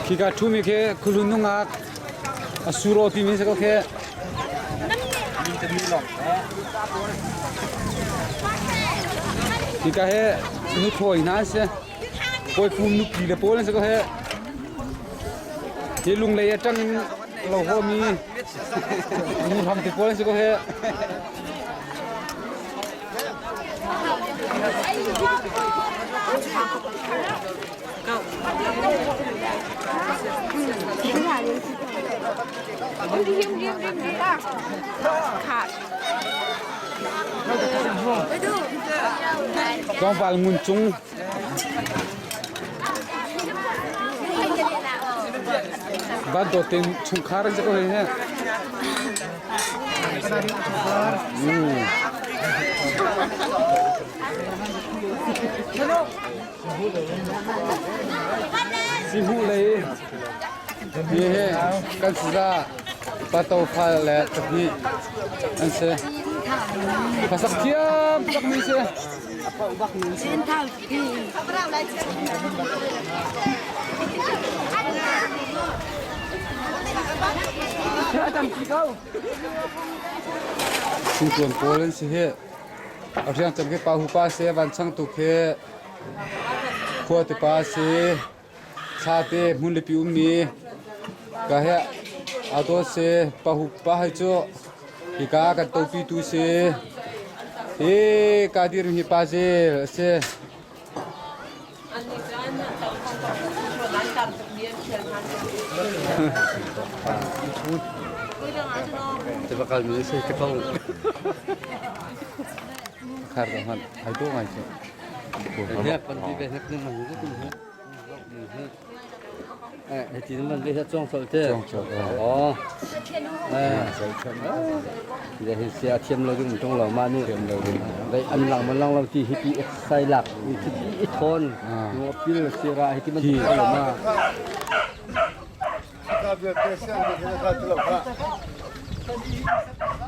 Khika ṭhumi khi khulun nungak a suro timi si ko khi. Hika hi nuthlawi hna an si. Kawipum nupi le pawl an si ko hi. Hi lunglei atang in lo homi nu hram te pawl an si ko hi. Tlawmpal ngun cung van dawt tein chungkhar an si ko hei he. Sihu lei hi hi kan siza pato fal le pahnih an si. Khuasak thiam takmi si. Singtuan pawl an si hi. A riang cem khi pa hu pa se van chang tu khi Khua te pa si. Thla te hmun lipi ummi ka he aa si. Pahuk pa hai cu hika kan topi tu si. Hi ka dir hi pa zel a si. Tebakal mi se ke pang. Khar ka hman hai to ngai chu.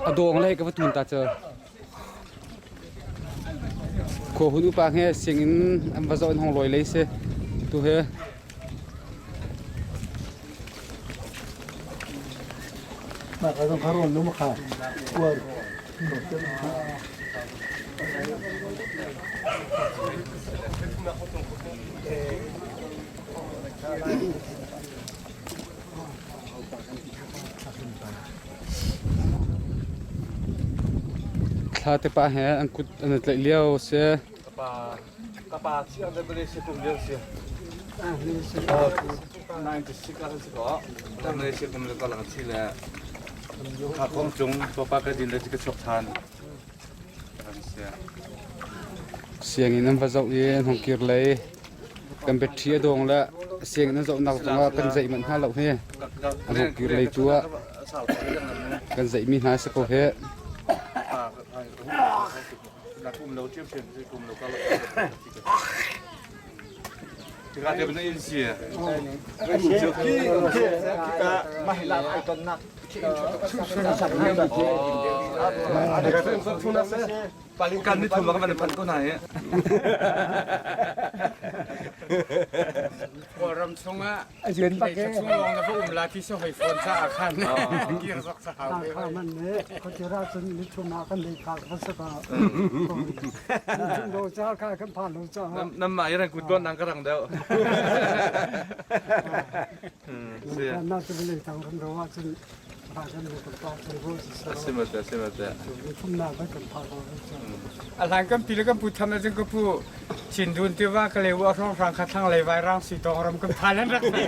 A dawng lei ka va tun ta cu. Khua hun upa he singinn an va zoh in hong lawi lei si. Tu he. Mah ka zong kha rawn lum kha. Uar. Thla te pa he an kut an i tlaih lio a si. Ka pa thi ang Malaysia kum lio si. 96 ah si ko. Malaysia kum le ka lang thi le kha kong cung papa ka din le ka chuak than. Sianginn an va zoh i an hung kir lei. Kan battery a dawng le sianginn an zohnak zongah kan zeih manh hna lo hi. An hung kir lei tu ah kan zeihmi hna si ko hi. Tika te na in si. Kan ni thum ka van phan ko na hi. Kawlram chungah chung lawng na va um la ti si hoi fawn caah khan kir zok sa hau ve. Man ne khotira cun ni thum ah kan lei phak va sa ka. Chung do cha kha kan phan lo cha. Nam ma iran kut don nang ka rang deuh. Na tu lei tang ram ro ah cun A hlan kan pi le kan pu tham ahcun ka pu Cindun tiva ka leu a hrawnghrang kha thlanglei vairang sui tawng ram kan phan an rak ti.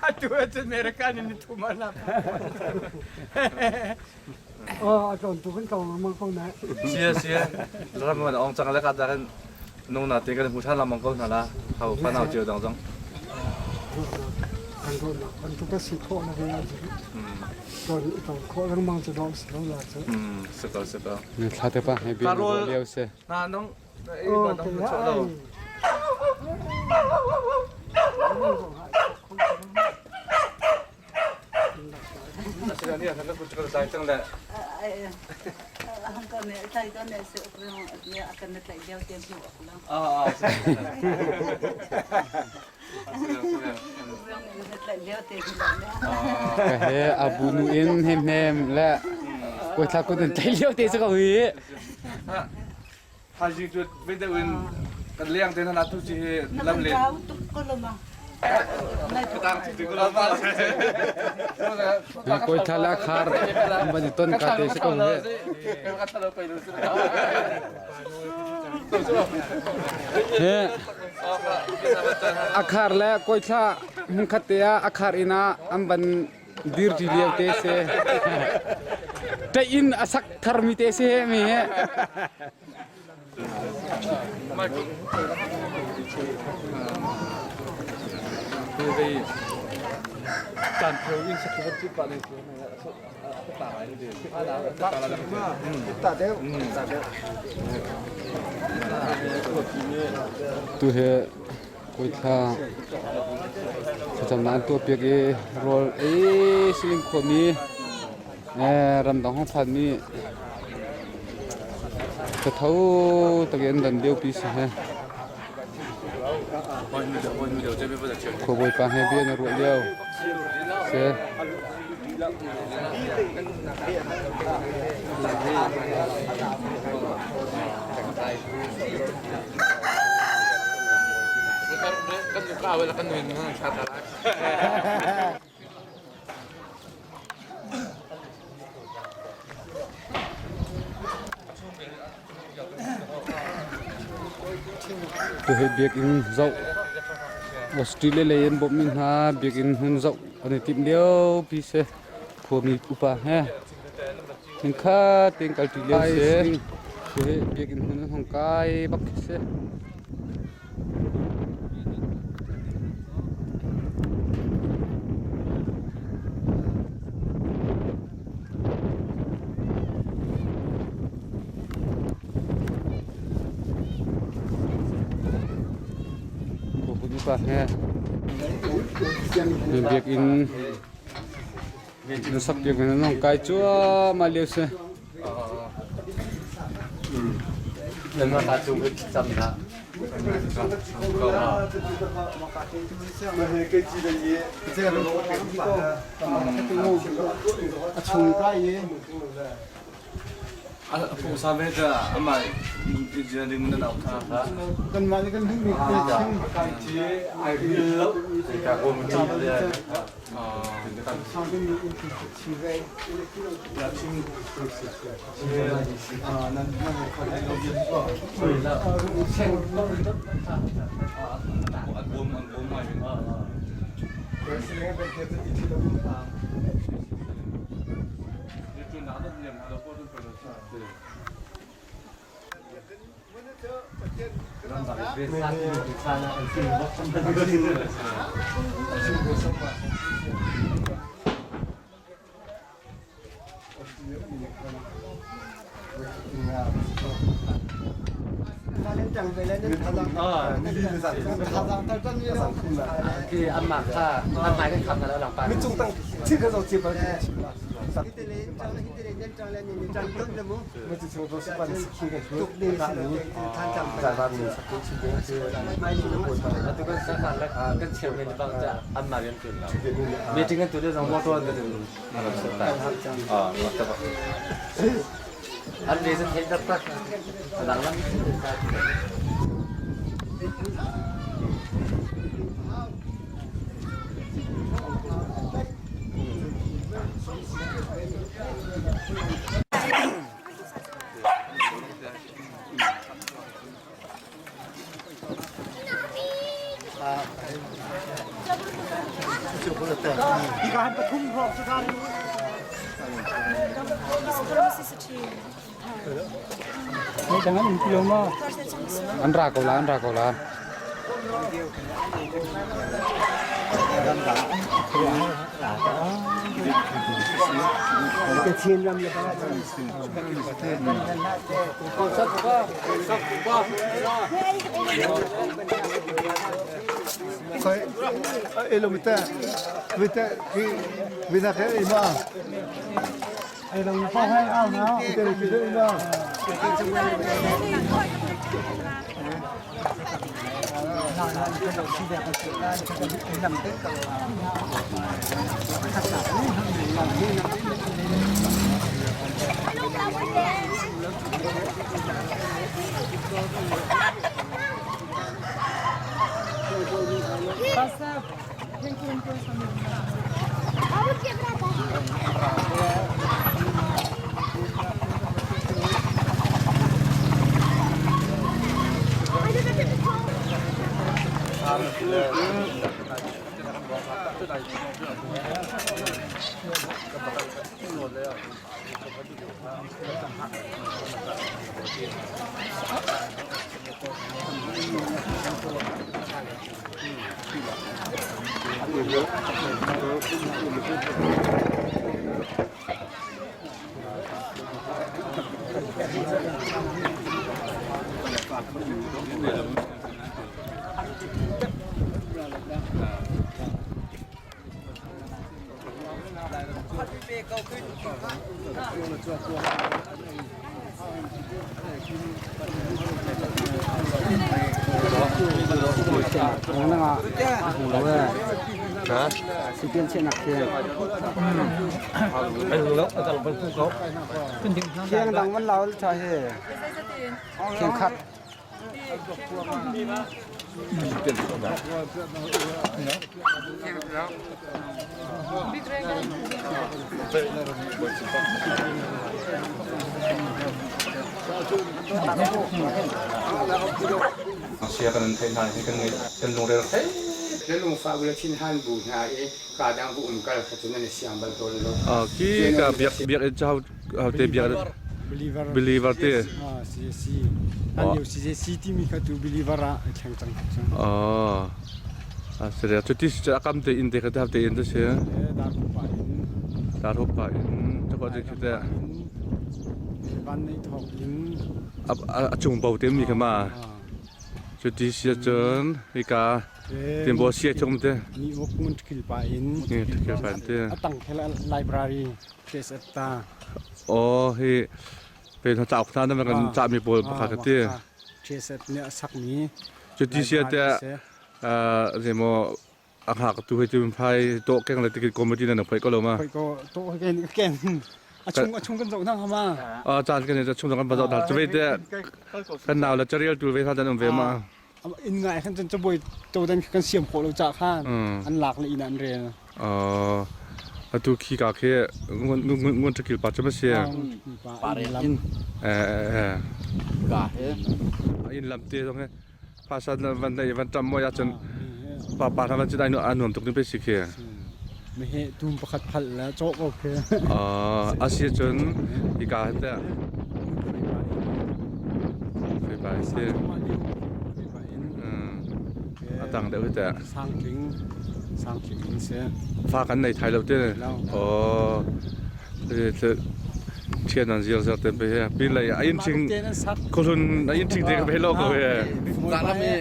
Atu ahcun America nih ni thum an lak. Oh, a tlon tu kan tong lengmang ko na. Sia sia ram man ong chang le ka da kan nung na te kan hu than lamang ko hna la hau fanau cio dang zong. Kan do na kan tu ka si kho na ve ton ton kho lengmang chu dong si lo la chu. Si ko si ko. Thla te pa he bi leo se. Na nong e ba nong chu lo. Ka he abu nu in hem hem le koi thla kun in tlai lio te cu ko hi. Haji cu vete in kan leng te na tu chi hi lam le. Koi thla la khar an ban i ton ka te si ko he. He akhar le koi thla hmun khat te ah akhar inn ah an ban dir ti lio te se. Ṭaih in a sak thar mi te si he mi he. Tu hi Kawithla thlacamnak an tuahpiak i rawl ei siling khuami ramdang hong phanmi thatho tak in an dan liopi si he. Khuabawipa he bia na ruah lio si. Tuhi biakinn zoh Australia lei an bawmhmi hna biakinn hmun zoh an i timh liopi si. Khuami upa he hmunkhat tein kalṭi lio si. Tuhi biakinn hmun an hung kai bak khi si. Biakinn na sak piak na nong kai cuahmah lio si. A chung kai i Pungsa ve ta amah engineering na nau tha kha. Kanmah nih kan duhmi te chim. Khi anmah kha an hmai kan kham hna lo langpa. Mitcung tang thil kha zo chim ba. Atu kan sakhan le kan chairman bang ca anmah rian ṭuan lo. Meeting kan tu le zong motor an kan Ah, An le zan thei taktak. Adang lam. An ra ko la, an ra ko la. Khiang dang van lau cha he. Khiang khat. Sia kan theih hna hi kan ngeih kan lungre thei. Na lungfah bu le thinhan bu hna i kaa dang bu um kal kha cu nan i siang bal tawn lo. Ki ka biak biak in hau hau te biak Believer believer te. CAC an lio CAC timi kha tu believer ah a thleng cang. Oh. A sere cu ti si akam te in te kha te te in te si. Dar pa in. Dar pa in te ko te te. Van nei thok in. A chung bo te mi kha ma. Cu ti si cun hika Timbo sia chung te. Ni uk mun thil pa in. Ni thil pa in te. Atang khel library place ta. Oh hi pe na cauk na na kan ca mi pawl pakhat ka ti. TSF nih a sak mi. Cu ti sia te zemo a hngak tu hei tu phai to keng le tikit committee na na phai ko lo ma. Phai ko to ken ken a chung a chung kan zoh nang hama. A caan kan chung kan ba zoh dal chu te kan nau la charial tu ve tha dan um ve ma. Inn ngai khan cun cabuai todan kan siam khawh lo ca khan an lak le inn an rel. Atu khi ka khi ngun ṭakil pa cu ma si? In. Eh. Ka he. Inn lam te zong he phaisa van nei van ṭam moi ahcun pa pa hna van cun ai nuam tuk ni pe si khi. Mehe tum pakhat phal la cawk ko khi. A si cun hika te Fei si. A tang deuh hi teh. Sangtling sangtling in si. Fa kan nei thai lo te. Oh. Thian an zir zir te pe he. Pin lei a inn thing khuhlun a inn thing te ka pe lo ko he.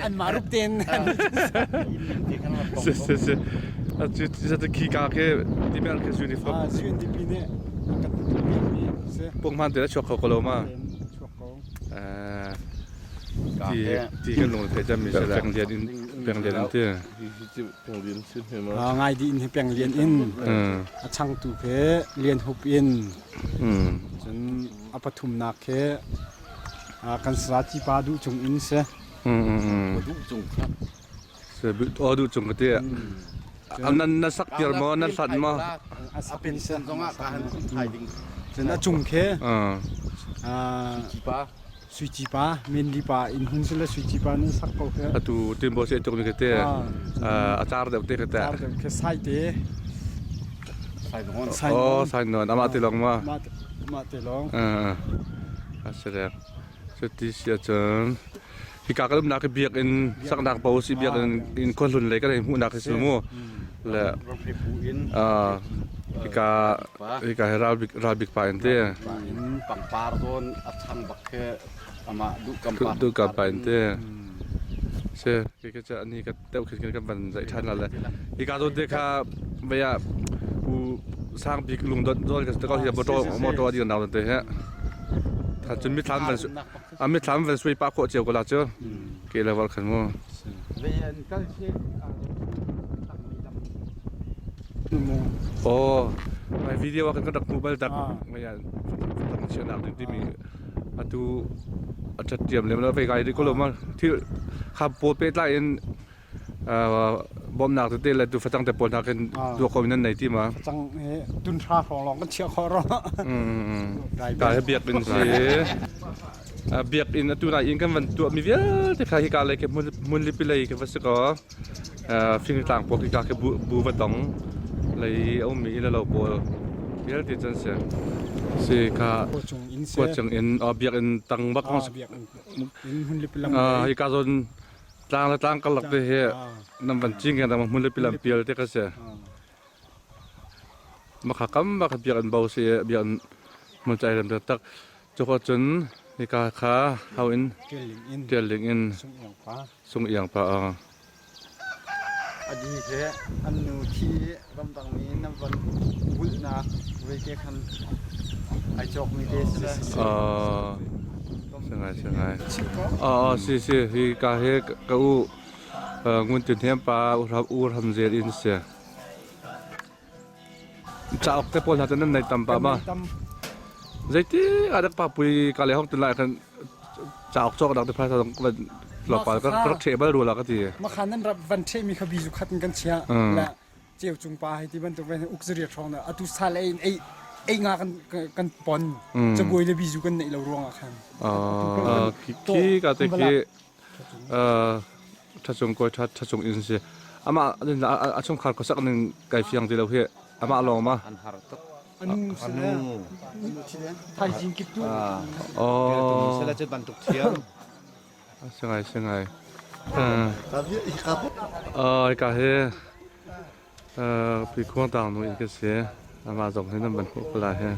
An mah rup ten. Si si si. Cu cu khi ka ke ti mer ke uniform. Ah, UNDP nih an kan tuah mi si. Pung man te la chuak kho ko lo ma. Chuak ko. Eh. Ti ti kan lung the jam mi se peng lian in peng lian in ti. Ngai di in hi peng lian in a changtu khi lian hup in cun a pathumnak khi kan saraci pa duh cung in si. Duh cung kha. Se o duh cung ka ti. Nan na sak piar maw nan hlat maw? A pension zong ah ka han thai ding. Cun a cung khi Sui pa. Sui Ci pa, Menli pa inn hun sila Sui Ci pa nan sak ko khi. Atu timbo se tuk ni ke te. A car deuh te ke te. Car deuh ke sai te. Sai non. Oh, sai non. Amah te long ma. Amah te long. A si le. Cu ti si ahcun hika kan umnak hi biakinn saknak bo si biakinn in khuahlun lei kan hei hmuhnak hi si mu. Le hika hika hi ralbik ralbik pa in te. Pangpar zawn a chang bak khi amah duh kam pa. Duh kam pa in te. Si khi ka ani ka deuh khin kan van zaih ṭhan la le hika zawn te kha vei ah u sang bik lungdot zawn ka ko hi motor motor a dir nak te he tha cun mithlam van a mithlam van sui pa khawh cio ko la cu ke level khan mu Oh, my video ah kan rak hmu bal tak mei ah fatang chiahnak ding timi atu a ṭhat ṭiam lem lo vei kai rih ko lo ma thil kha pawl pehtlai in bawmhnak tete le tu facang te pawl hna khin tuah ko nan nei ti ma facang he tun hra hrawng lawng kan chiah khawh ro ta he biakinn si biakinn atu nai in kan van tuah mi vialte kha hika lei ke hmun lipi lei ke va si ko fingtlang pawl hika ke bu va tong lei a ummi inn le lo pawl vialte cun si si kha khua cung in biakinn tang bak hika zawn tlang le tlang karlak te hi nam van cing kan hmun le pilam pial te ka si makha kam bak biakinn bo si biakinn mun chai rem tak Cuka cun hika kha hau in ṭial ding in sung iang pa a. Adi he an nu thi ramdangmi nan van bulhnak veite khan ai cawkmi te si le. Singai singai. Oh si si hi ka he ka u ngun tin hem pa u ram zel in si. Cauk te pawl hna cu nan nei tam pah ma? Zeiti ah dak papui ka le hong tin lai khan cauk cawk nak te phaisa zong van tlawmpal ka rak ṭheh bal rua la ka ti. Makhan nan rap van ṭheh mi kha bi zu khat in kan chiah. La ceu cung pa hei ti bantuk ve uk zariat hrawng na atu sal ei in ei ei nga kan kan pon cabuai le bi zu kan neih lo ruang ah khan. Khi ka te khi ṭhacung kawi ṭha ṭhacung in si. Amah a chungkhar khuasak ning kai fiang ti lo hi amah lawng ma. An har tuk. Anu thaizing kip tu. Oh. Sela cu bantuk thiam. Singai singai. Oh, ka he pi khuang tang nu in ka si. Amah zong hi nan ban hmuh ko lai he.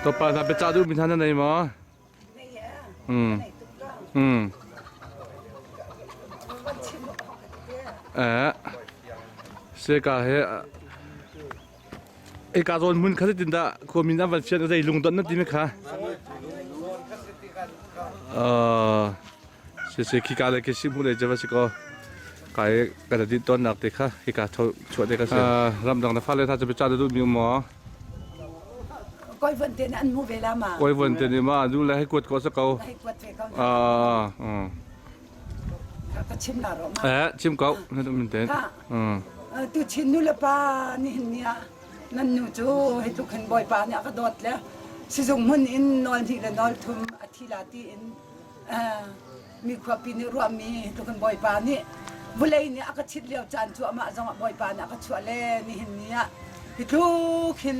Topa hna biacah duhmi hna na nei maw? Mm. Mm. Eh. Seka he Eka zawn mun kha tin dah khuami na van fian zei lungdon na ti mi kha. Uh, si si khi ka le khi si mu le je va si ko. Kai ka da din ton nak te kha hi ka chuah te ka si. Ramdang na fale tha chu bicha du mi maw? Koi von te an mu ve la ma. Koi von te ni ma du le hei kuat ko sa ko. Hei kuat ve ko. Ah. Ka chim la ro ma. Eh chim ko na du min te. Tu chin nu le pa ni hin ni ah nan nu cu hi tluk hin bawipa nih a ka dawt le sizung hmun in nawl hnih le nawl thum a thi la ti in mi khuapi nih ruahmi tluk in Bawipa nih vulei nih a ka chit lio caan cu amah zongah Bawipa nih a ka chuah le nihin ni ah hi tluk hin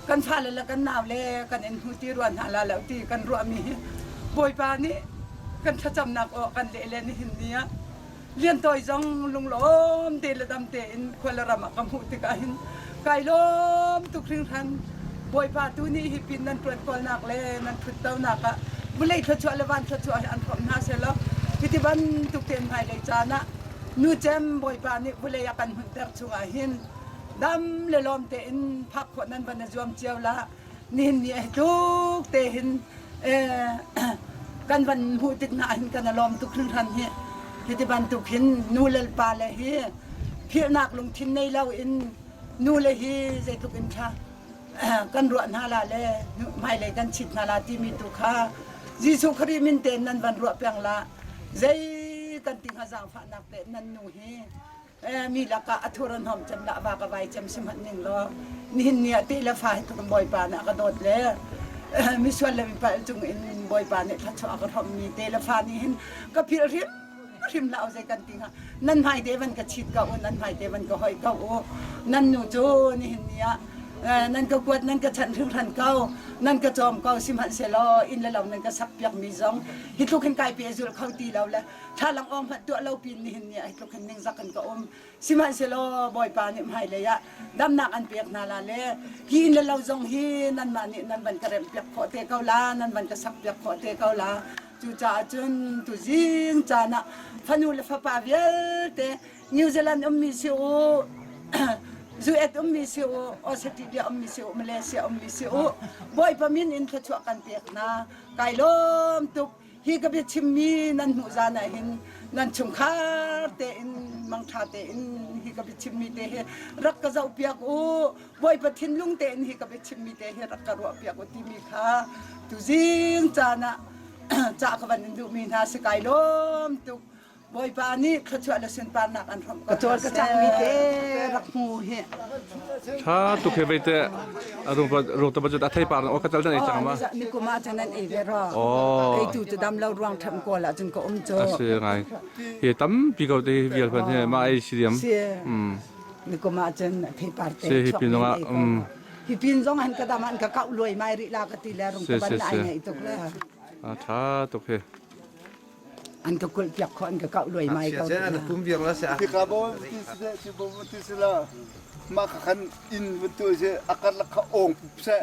kan fale le kan nau le kan in hmu ti rua hna la lo ti kan ruahmi hi Bawipa nih kan thlacamnak aw kan leh le nihin ni ah liantawi zong lunglawm te le dam tein khua le ram ah ka hmuh tikah hin. Kai lawm tuk hringhran. Bawipa tu nih hi pin nan ṭuan kawlnak le nan ṭhuttonak ah vulei thluachuah le van thluachuah hi an hrawmh hna sehlaw hiti bantuk tein hmailei caan ah nu cem Bawipa nih vulei a kan hmunhter chungah hin dam le lawm tein phak khawh nan van i zuam cio la. Nihin ni hi tluk te hin kan van hmuh tik hna hin kan i lawm tuk hringhran hi. Hiti bantuk hin nu le pa le hi philhnak lungthin nei lo in nu le hi zeitluk in ṭha kan ruah hna la le hmailei kan chit hna la timi tu kha Jesuh Khrih min tein nan van ruah peng la zei kan ti hnga zaangfahnak te nan nu hi mi lakah a thur a hnawm cem la va ka vai cem si hmanh ning law nihin ni ah ti le fa hi tluk Bawipa nih a ka dawt le misual le mipalh cung in Bawipa nih thluachuah a ka hrawmh mi te le fa nih hin ka philh hrim hrim hlah u zei kan ti hnga nan hmai te van ka chit ko u nan hmai te van ka hoih ko u nan nu cu nihin ni ah nan ka kuat nan ka chanh hringhran ko nan ka cawm ko sihmanhsehlaw inn le lo nan ka sak piak mi zong hi tluk hin kai pe zul kho ti lo le thlalang awng hmanh tuah lo pin nihin ni ah hi tluk hin ningzak in ka um sihmanhsehlaw Bawipa nih hmailei ah damnak an pek hna la le hi inn le lo zong hi nanmah nih nan van ka remh piak khawh te ko la nan van ka sak piak khawh te ko la cucaah cun tuzing caan ah fanu le fapa vialte New Zealand ummi si u US ummi si u Australia ummi si u Malaysia ummi si u Bawipa min in thluachuah kan pek hna kai lawm tuk hi ka biachimmi nan hmuh zan ah hin nan chungkhar tein mangṭha tein hi ka biachimmi te hi rak ka zohpiak u Bawipa thinlung tein hi ka biachimmi te hi rak ka ruahpiak u timi kha tuzing caan ah cah ka van in duhmi hna si kai lawm tuk Bawipa nih thluachuah le sunparnak an hrawmh ko. Ka cawl ka cakmi te rak hmu hi. Tha tuk he veite rung ta budget a thei par o ka cal dan ei chang ma. Ni kuma chan an ei ve ro. Kei tu chu dam lo ruang tham ko la chun ka um chu. A si ngai. Hi tam pi ko te vial pan he ma ei si diam. Si. Ni kuma cun thei par te. Si hi pin zong ah Hi pin zong han ka dam han ka kau luai mai ri la ka ti le rung ta ban ai ngai tuk le. A tha tuk he. An ka kulh piak khawh an ka kauh luaimai ko. Pum viang la Ti ka bo ti si de ti bo ti si la ma kha khan in van tu se akar la kha ong pup se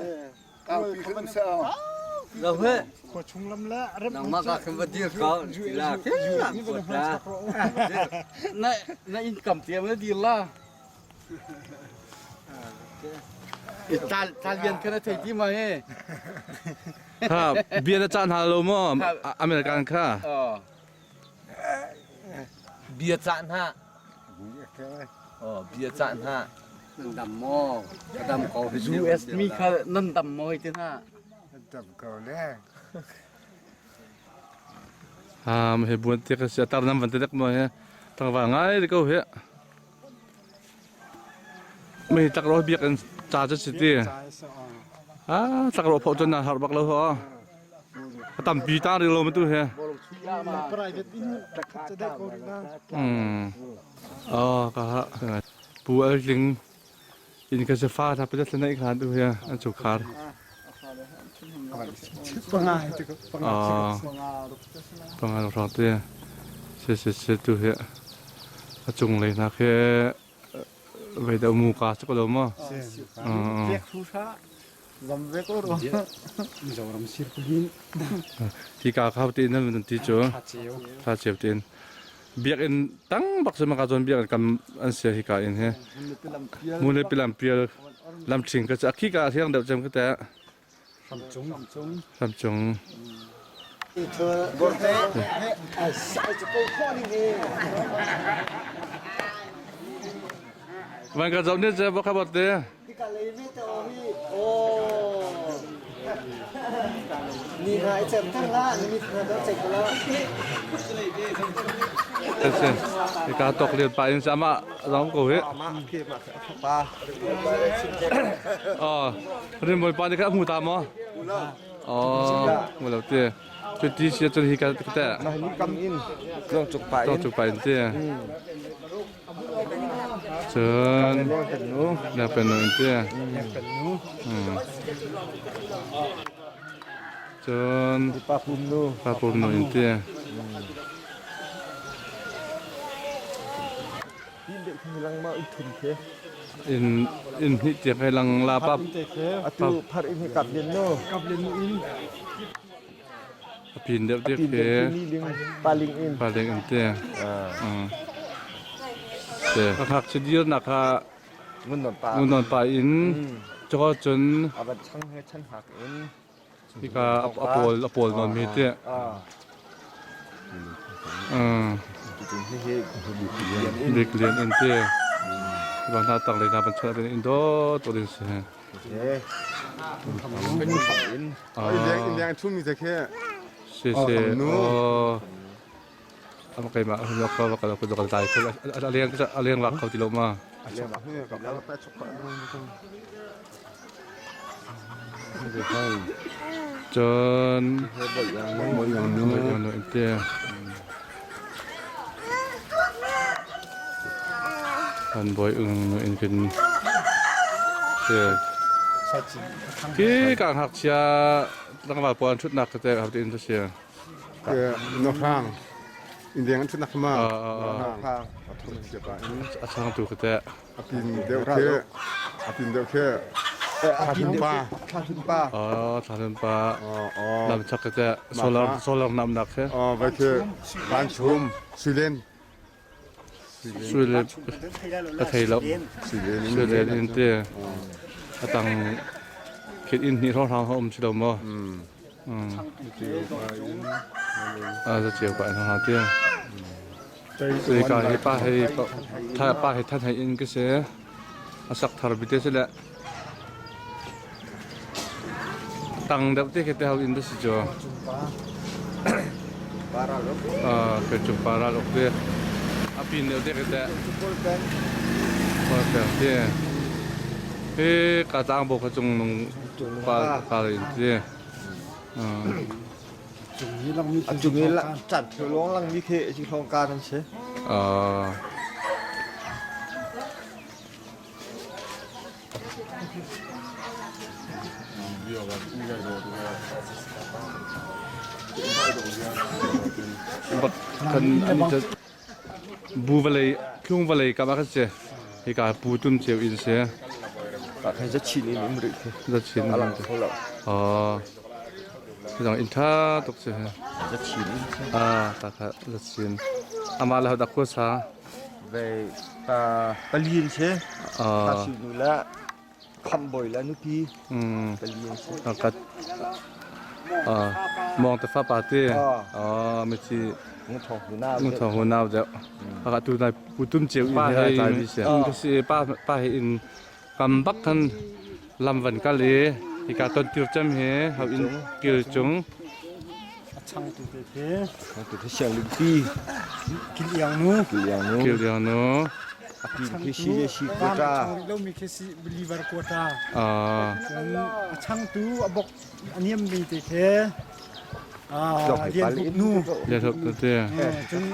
kau pi khan se a Lo he. Khua chung lam la rem Nangmah ka khan va dir ko la la Na na income tiam na dir la. Tal tal bian kha na thei ti ma he. Ha bia na cah hna lo maw American kha? Bia cah hna. Oh, bia cah hna. Nan dam maw? Ka dam ko. US mi kha nan dam maw hei ti hna. Dam ko le. Ha he buan te ka sia tar nam van te dek mo he tangwa ngai de ko he. Mei tlakrawh biakinn ca cu si ti. Ah, tlakrawh phoh cun na har bak lo ho. A tampi ta rih lo ma tu he. Hmm. Oh, ka ha. Pu al tling in ka se fa tha pa thla nei khan tu he an chu khar. Panga Panga rong te. Se se se tu he. A cung lei hna khi vei deuh mu ka si ko lo maw? Pek thu hra zam ve ko ro. Mizoram sirpulin. Hi ka khau te nan nan ti cu. Tha cheu tin. Biakinn tang bak se maka zon biakinn kam an sia hi ka in he. Mule pilam pial lam thing ka cha khi ka thiang deuh cem ka te. Ramcung. Ramcung. Van ka zoh ne che bokha bot te. Ni hna i cer thang la, ni mit hna dor cek la. Ka tok lian pa in sama zong ko hi. Pa. Oh, rin bawipa nih kha a hmu ta maw? Oh, hmu lo ti. Cu ti si cun hi ka te. Kam in tlawng cuk pa in. Tlawng cuk pa in ti. Cun na pen nu in ti. Cun pa pum nu. Pa pum nu in ti. Tin deuh khi lang ma in thun the. In in hnih tiang hei lang la pa. Atu phar in hi kap lian nu. Kap lian nu in. A pin deuh te khi. Paling in. Paling in te. Te. Ka khak dir nak kha ngun non pa. Ngun non pa in. Cho cun. Avan chang he chan hak in. Hika a pawl a pawl nawn mi te. Bik lian in te. Van hna tak le na ban chuah in do to din si. In liang thumi te khe. Si si. Oh. Ama keimah ka ka ka ka dai ko a leng a leng lak kho ti lo ma. Cun te kan bawi ung in kin te khi ka ngakchia tlangval pawl an ṭhutnak tete hau tiin ka sia. Nohrang indeng an ṭhutnak ma a changtu ka teh. A pin deuh khi a pin deuh khi Thlahlun pa. Thlahlun pa. Oh, thlahlun pa. Lam chak ka teh solar solar namnak khi. Oh, vai khi van chum suilen. Suilen ka thei lo. Suilen in te. Atang khit in hnih hrawng hrawng um si lo maw? A za chiu pa in hrawng te. Ka hi pa hei pa hei than hei in ka si. A sak thar bite si le tang deuh te khi te hau in da si cu. Ke cung pa ral ok te. A pin deuh te khi te. Pol peng te. Hi ka tlang bo kha cung nung pa pa in te. A cung i chan thil lawng lang mi khi ci hlong ka nan si. Kan an bu vawlei tlung vawlei kam ah khan si hika pu tum ceu in si. Ka khan za chin in um rih khi. Za chin. A lang kho lo. Oh. Zang in tha tuk si. Za chin in. Ah, ta kha za chin. Ama la da khua sa. Ve pa palin si. Ah. Tha si nu la kham boi la nupi. Pali an si. Kat ah mong te fa pa te. Ah, mi chi ngu thong hu nau. Ngu thong hu nau deuh. Aka tu nai putum cheu in he tai mi si. Ka si pa pa he in kam bak khan lam van kal i hika ton tir cem he hau in kil chung a chang tu te the chang tu the siang ling pi kil iang nu kil iang nu kil iang nu a pi khi si je si quota lo mi khi si liver quota a a chang tu a bok a niam mi te the lian hup nu lian hup nu te cun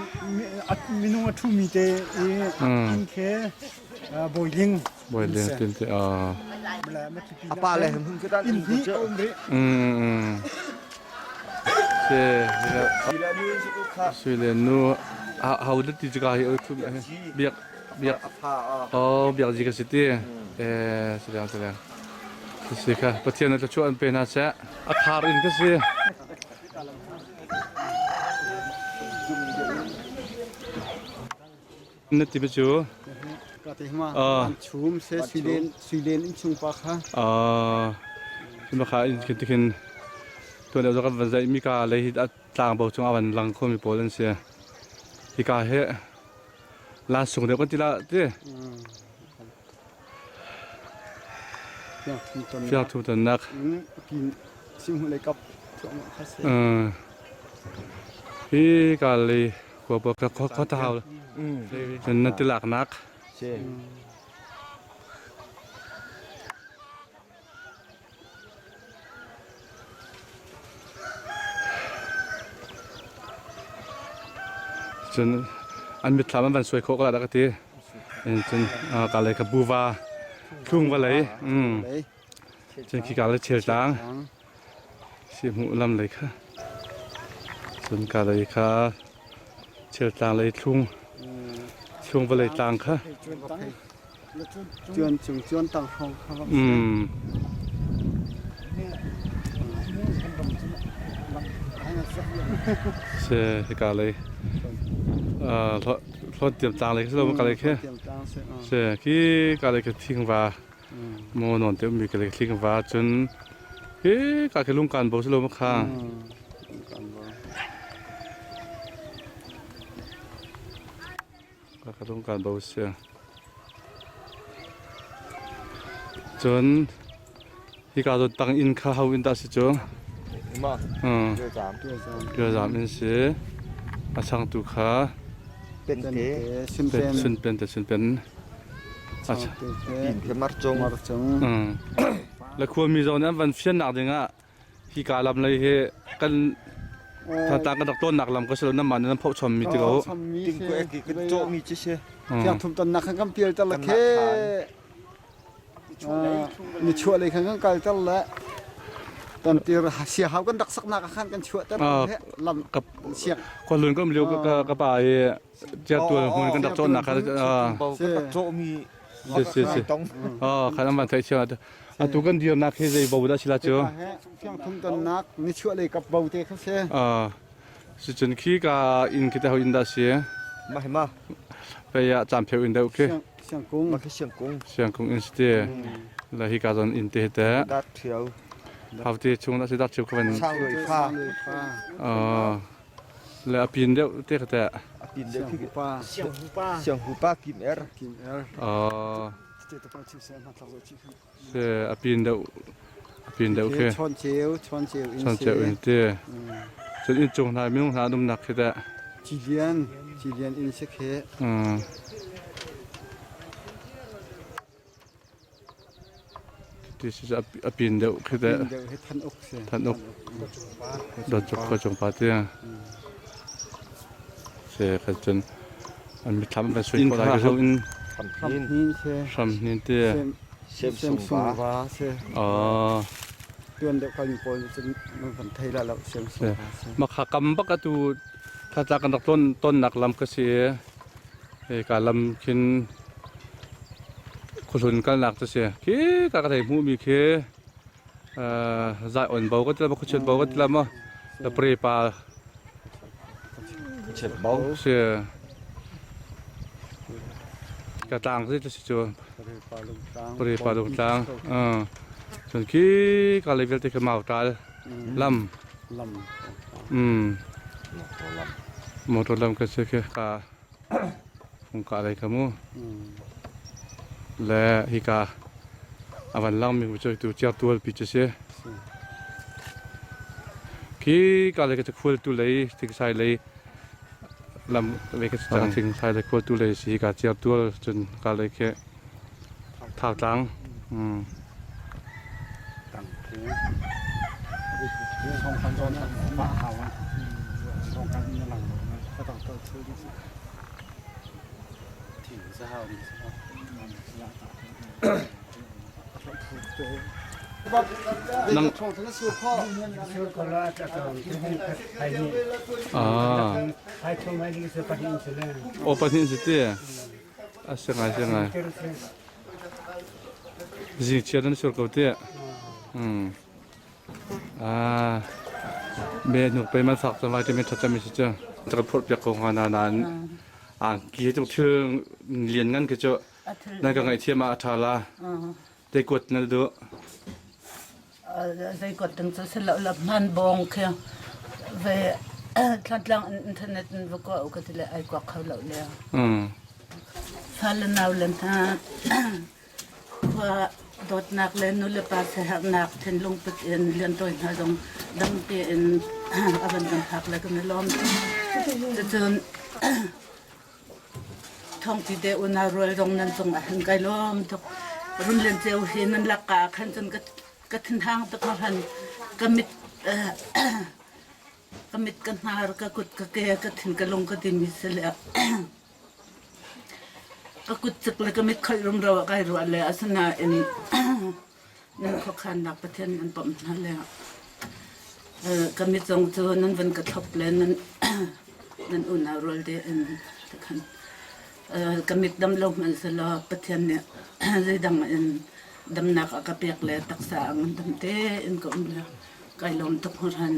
minung a thu mi te i in khe boiling boiling tin te a a pa le hmun ke tan in hi om ri mm se sui le nu hau da ti ka hi thu biak biak oh biak ji ka si ti eh silang silang si kha pathian na chu an pe na se a khar in ka si Na ti cu? Ka te hma an chum se suilen suilen in chung pa kha. Ah ma kha in khin tikhin tuan deuh kan van zai mi ka lei hi tlang bo chung avan lang kho mi pawl an si. Hi ka he la sung deuh kan ti la ti. Fiang thum ton nak. Sim hu lei kap kha se. Hi ka lei Khua ka khua ta hau. Cun na tilak nak. Cun an mitthlam an van suai khawh ko la dah ka ti. Cun ka lei ka buva thlung va lei. Cun khi ka le chel tlang. Si hmuh lam lei kha. Cun ka lei kha Cheltlang lei thlung thlung vawlei tlang kha. Cuan cung cuan tang hrawng kha bak si. Se hika lei hlon tiam tlang lei khi ka lei khi se khi ka lei khi thingva mo non te mi ka lei thingva cun hi ka khi lungkan bo silo ma kha Ka lungkan bo si. Cun hika zawn tang inn kha ho inn dah si cu? Ma. Tualzam. Tualzam inn si. A changtu kha Pente. Sunpen. Sunpen te sunpen. Inn kha marcung. Marcung. La khuami zong nih an van fiannak dingah hika lam lei hi kan Thantlang kan rak tlawnnak lam ka si lo namah nan phoh chommi ti ko. Tingku ek kan cawhmi ci si. Fiang thum tonnak khan kan pial ter la khe. Ni chuah lei khan kan kal ter le ton tir sia hau kan rak saknak khan kan chuah ter lam siak. Khualun kan lio ka pa i chiatual hmun kan rak cawnnak kha kan cawhmi si si si. Oh khan an van theih chiang Atu kan dirnak hi zei bo dah si la cu? Fiang thum tonnak nichuah lei kap bo te kha si. Si cun khi ka inn khi te ho inn dah si? Ma hi ma. Pei ah cam pheu inn deuh khi. Siangkung. Ma khi siangkung. Siangkung inn si te. La hi ka zon inn te te. Dat thiau. Hau te chung dah si dat thiau ka van. Sang lui fa. Le a pin deuh te ka te. A pin deuh khi. Siang hu pa. Siang hu pa kim er. Kim er. Se a pin deuh a pin deuh khi. Chawn ceu chawn ceu in Chawn ceu in ti. Cun inn cung hna minung hna an umnak khi teh. Cilian cilian in si khi. Ti si a pin deuh khi teh. Pin deuh hi than uk si. Than uk. Dot cuk ko cung pa ti. Se kha cun an mitthlam kan sui ko lai ka in Hramhnin se. Hramhnin te. Sem sung va se. Oh. Tuan deuh kal mi pawl cu nan van thei la lo sem sung va se. Makha kam bak atu thatla kan rak ton ton nak lam ka si e ka lam khin khuhlun kal nak te si khi ka ka thei hmu mi khi zai on bo ka tila khuchet bo ka tila ma la pre pa khuchet bo si ka tlang si si cu pre pa lung tlang cun khi ka lei vialte khi mau tal lam lam motor lam ka si khi ka Fung ka lei kha mu. Le hika a van langmi cu tu certual pi cu si. Khi ka lei ka cu khual tu lei thingsai lei lam lei ka cang thingsai lei khual tu lei si ka certual cun ka lei khi thau tlang. Tang khi song kan zawn ma hau song kan in lang ka tang to thil ding si thing sa hau ding si Nang Ah. O pahnih si ti. A si ngai si ngai. Zing chia nan sur ko ti. Hmm. Ah. Me nuk pe man sak chang lai ti me thatcha mi si chu. Tra phur piak ko nga na nan ang ki chung thil lian ngan ke chu nan ka ngai thiam a tha la. Te kuat na du. Zei kuat ding cu si lo la hman bong khi ve thlantlang internet in va ko ka ti le ai kuak kho lo le. Fale nau le hna khua dawtnak le nu le pa siaherhnak thinlung put in liantawi hna zong dam tein a van kan phak le kan i lawm. Cucun Thawngpi te unau rual zong nan cung ah hin kai lawm tuk. Runlian ceu hi nan lak ah khan cun ka thinhang tuk hran. Ka mit ka mit ka hnar ka kut ka ke ka thin ka lung ka timi si le ka kut cik le ka mit khoih rumro ah kai ruah le asinain nan khuakhannak Pathian an bawmh hna le ka mit zong cu nan van ka thlop le nan nan unau rual te in khan. Ka mit dam lo hmanh selaw Pathian nih zeidang in damnak a ka pek le taksa a ngandam tein ka um le kai lawm tuk hringhran.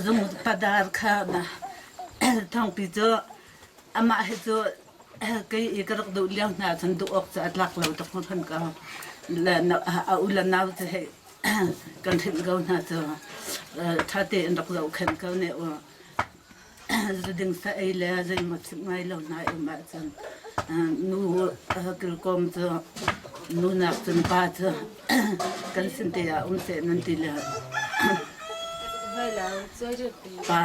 Zung padar kha thawngpi cu amah hi cu kei i ka rak duh lio hna cun duh awk cu a tlak lo tuk hringhran ko. Le a u le nau cu hei kan hrinh ko hna cu ṭha tein rak zohkhenh ko ne u. Zuding sa ei le zeimaw chimh ngai lo hna um ahcun nu kilkawm cu nu nak cun pa cu kan sin te ah um seh nan ti le pa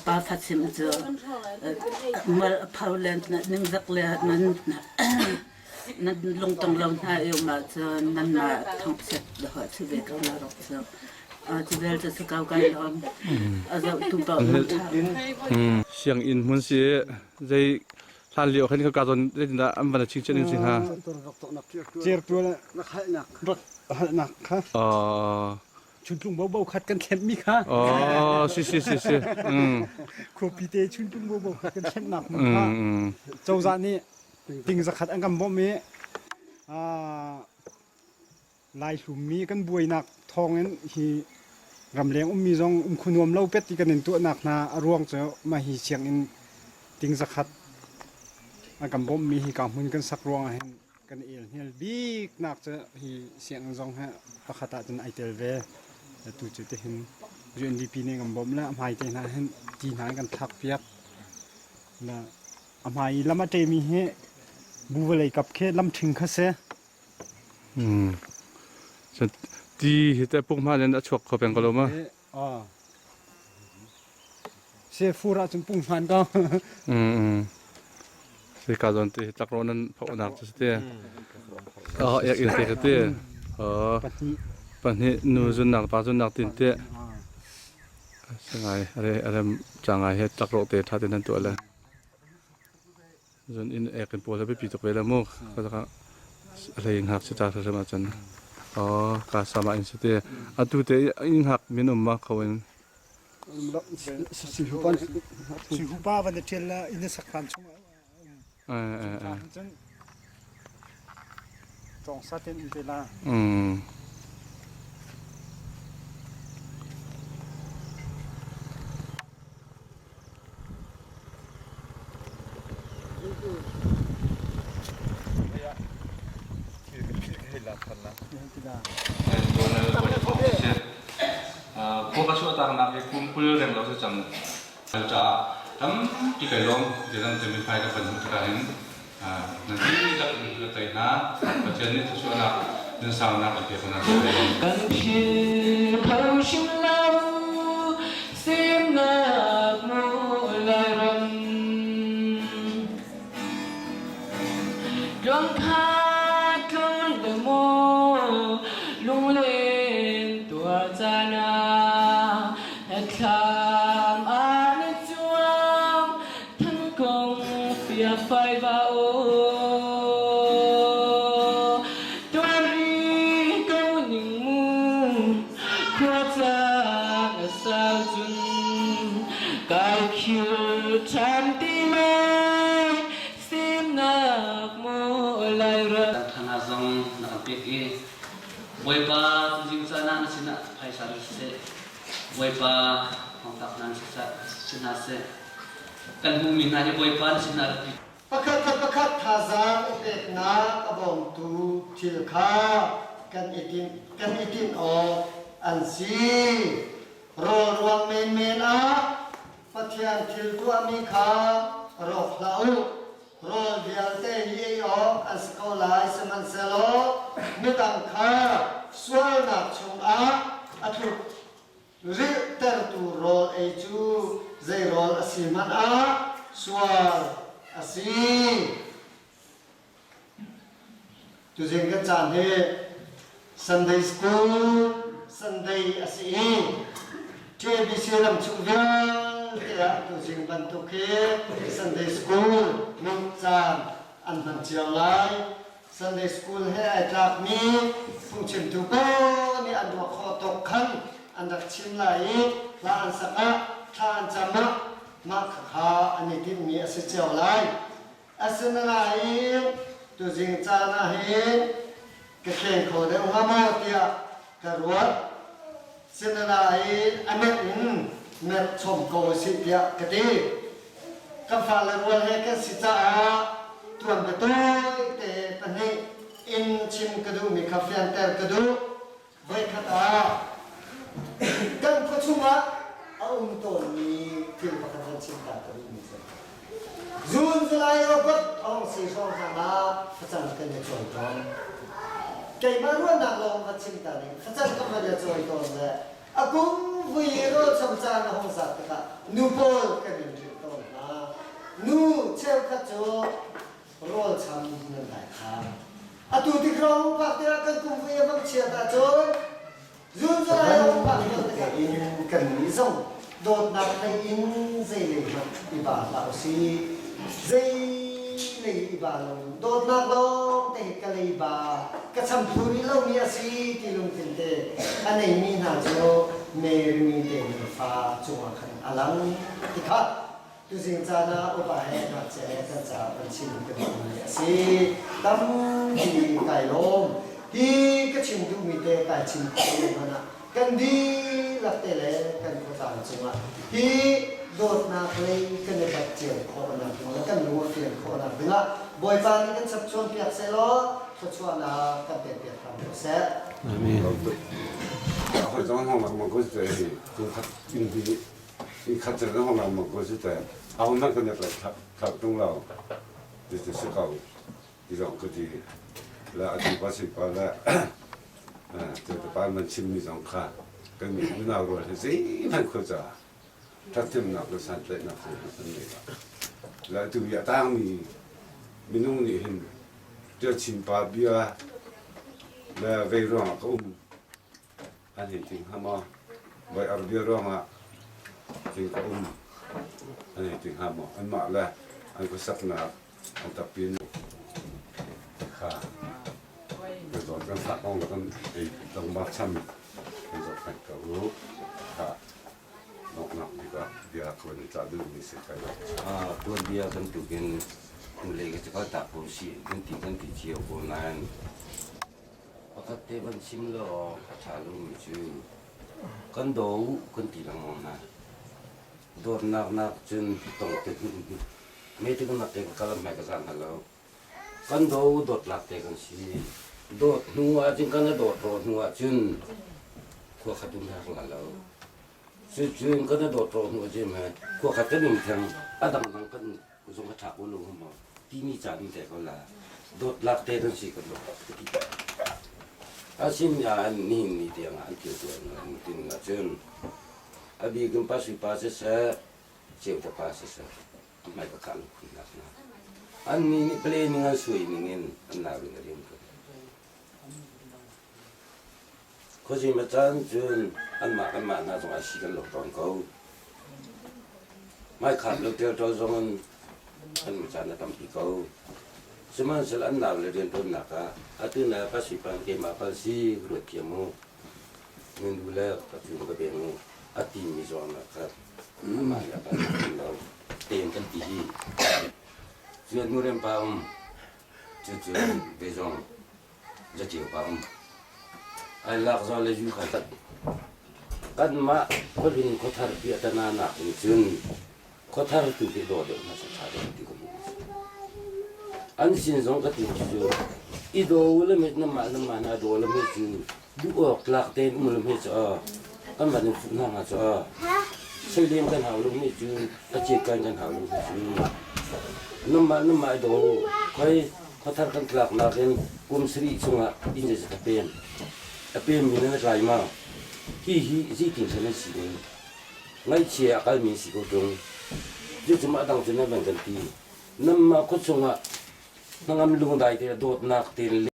pa fa chimh cu mal a pho le ningzak le nan nan lungtong lo hna i um ahcun nanmah thangchiat dawh si ve ko la rak cu. Cu vial cu si ko kai lawm. A zohtu paoh nan ṭha. Sianginn hmun si zei hlan lio khan ka zawn zeitindah an van ching ning si hnga? Certual rak halnak kha. Chuntlung bo bo khat kan thlemh mi kha. Oh, si si si si. Khuapi te chuntlung bo bo khat kan thlemhnak hmun kha. Cozah nih ting zakhat an kan bawmh i Laihlummi kan buainak thawngin hi ramleng ummi zong umkhu nuam lo pet ti kan in tuahnak hna a ruang cu mah hi sianginn ting zakhat an kan bawmhmi hi ka hmun kan sak ruangah hin kan i elhnial bik nak cu hi sianginn zong hi pakhat ah cun ai tel ve. Atu cu tihin UNDP nih kan bawmh le a hmai te hna hin ti hna an kan thlak piak. A hmai i lam a ṭemi hi bu vawlei kap khi lam ṭhing kha si. Ti hi teh punghman in a chuak kho peng ko lo ma? Se fur ahcun punghman ko. Si ka zawn ti tlakrawh nan phonak cu si ti. Oh, ek in te ka ti. Oh. Pahnih nu zunnak pa zunnak tin te. Sangai are arem changai he tlakrawh te tha te nan tuah le. Zun in ek in pawl he biapi tuk ve le mu. Ka a hlei in hak si ta hrim ahcun. Oh, ka sama in si te. Atu te in hak min um ma kho in. Sihupa van ṭial la inn sak hlan chung ah cun Cawng sa ten um te la. Khua ka chuahtaknak hi kum 20 reng lo si cang. Caah tampi kai lawm. Zeidang te mithmai ka van hmuh tikah hin nan dihlak in ka tei hna. Pathian nih thluachuahnak nan saunak an pek hna. Kan philh kho hrim lo semnak mu Lairam. Tluang kha tlung le maw lunglen tuar caan ah thlam ah na cuang thangkong fiafai va aw tuan ri ko ning mu khua caan a sau cun kai khil ṭhan ti lai semnak maw Lairam Thana zong na kan pek i Bawipa tuzing caan ah na sinah phaisa ri siseh Bawipa thawngtak nan si hna seh kan hmuhmi hna hi Bawipa na sinah rak Pakhat le pakhat thazaang i peknak a bawmtu thil kha kan i tinh kan i tinh awk an si. Rawl ruang menmen ah Pathian thil tuahmi kha rawk hlah u. Rawl vialte hi ei awk an si ko lai, sihmanhsehlaw midang kha sualnak chungah a tluk rilhtertu rawl ei cu zei rawl a si hmanh ah sual a si. Tuzing kan caan hi Sunday School Sunday a si i TABC ram chung vialte ah tuzing bantuk hi Sunday School hmuh caan an hman cio lai. Sunday School he ai tlakmi phungchimtu paoh nih an ruah khawh tawk khan an rak chim lai i hla an sak ah thla an cam ah. Mah khakha an i timhmi a si cio lai. Asinain tuzing caan ah hin ka thleng kho deuh hnga maw tiah ka ruat. Sinain a merh in merh chom ko usih tiah ka ti. Kan fale rual he kan si caah tuanbia tawite pahnih in chim ka duhmi kha fianter ka duh. Voikhat ah kan khua chungah a um tawnmi thil pakhat van chim ta ka duhmi cu June, July, August a hung si hrawng hna ah facang kan i cawi tawn. Keimah ruahnak lawng va chim ta ding facang kan van i cawi tawn le a kum vui i rawlcham caan a hung zat tikah nu pawl kan in rilh tawn hna. Nu cheukhat cu rawlcham nan dai kha. Atu tik rong phak tiah kan kum vui a vang chiat ahcun zunzulai a hung phak tawn tikah in kan nih zong dawtnak lei in zei lei hmanh i ba hlah usih. Zei lei i ba lo in dawtnak lawng te hi ka lei ba ka cham thlu rih lomi a si ti lungthin te a neimi hna cu Mary mi te fa cungah khan a lang ti kha Tuzing caan ah upa he ngakchia he kan caah kan chim ka duhmi a si. Tampi kai lawm. Hi ka chim duhmi te kai chim khawh lo hmanh ah kan dihlak te le kan khuatlang cungah hi dawtnak lei kan i bat cio khawhnak ding le kan lung a fian khawhnak dingah Bawipa nih kan chapchuan piak sehlaw thluachuahnak kan pek piak hram ko seh. Amen. Khat cun hong lang ko si te aho hmanh kan rak thlak tung lo ti ti si ko ti zong ka ti la atu pa si pa la te te pa man chim mi zong kha kan mi unau rual he zeihmanh kho ca thathnemnak le santlaihnak zeihmanh kan ngei lo la tu i a tang mi minung nih hin Ṭialchin pa bia le vei ruangah ka um An hei ti hnga maw? Voi ar bia ruangah thing ka um. An hei ti hnga maw? Anmah le an khuasaknak an tappi kha kan zawn kan fah kong le kan ei dongbar cham kan zoh peng ko u. Kha donghnak bik ah bia ka van i cah duhmi si kai lo. Tuanbia bantukin hnulei ka cakal tak ko si kan ti cio ko nain Pakhat te van chim law a ṭha lomi cu kan daw u kan ti lengmang hna. Dawtnak nak cun tong te me te kan nak te ka kal hmai ka zang hna lo. Kan daw u dawtlak te kan si. Dawt hnu ahcun kan i dawt rawh hnu ahcun khua khat um hna la lo. Cucun kan i dawt rawh hnu ahcun khua khat kan um theng a dangdang kan zong a ṭha ko lo maw timi caan in te ko la dawtlak te nan si kan dawt ka ti asin ah nihin ni tiang ah an thil tuan an tin ahcun a bik in pa sui pa siseh ceu pa siseh a hmai ka khah lo khun nak na an ni nih planning an suai ning in an nau in a rian ko Khuazing caan cun anmah kanmah hna zong ai si kan lo tawn ko. Hmaikhap lo ṭelṭol zong in kan caan a tampi ko. Sihmanhsehlaw an nau le rianṭuannak ah atu na ka sipan keimah pal si ruat thiam u. Nan du le ka cu ka beng u a timi zong ah khat amah le kan lo tem kan ti hi. Cuan nu rem pa um cucu ve zong Zaceu pa um. Ai lak zaw le yu kha kanmah khuahlun khuathar piahtana nak in cun khuathar tu hi daw deuh hna sa ṭha deuh ti ka hmuh. An sin zong ka ti cu i daw le met na mah na mah na daw le me cu duh awk tlak tein um le me cu kan van in fuh hna hnga cu soilem kan hau lo mi cu a cik kan kan hau lo mi cu namah namah i daw khoi Khuathar kan tlaknak in kum sarih chungah inn zeizat a pem. A pemmi nan tlai ma? Hi hi zeitin hran an si ning? Ngaihchia a kalmi si ko ṭung. Cucu mah dang cu nan van kan ti. Nanmah khua chungah hnangam lungdai te dawtnak te le.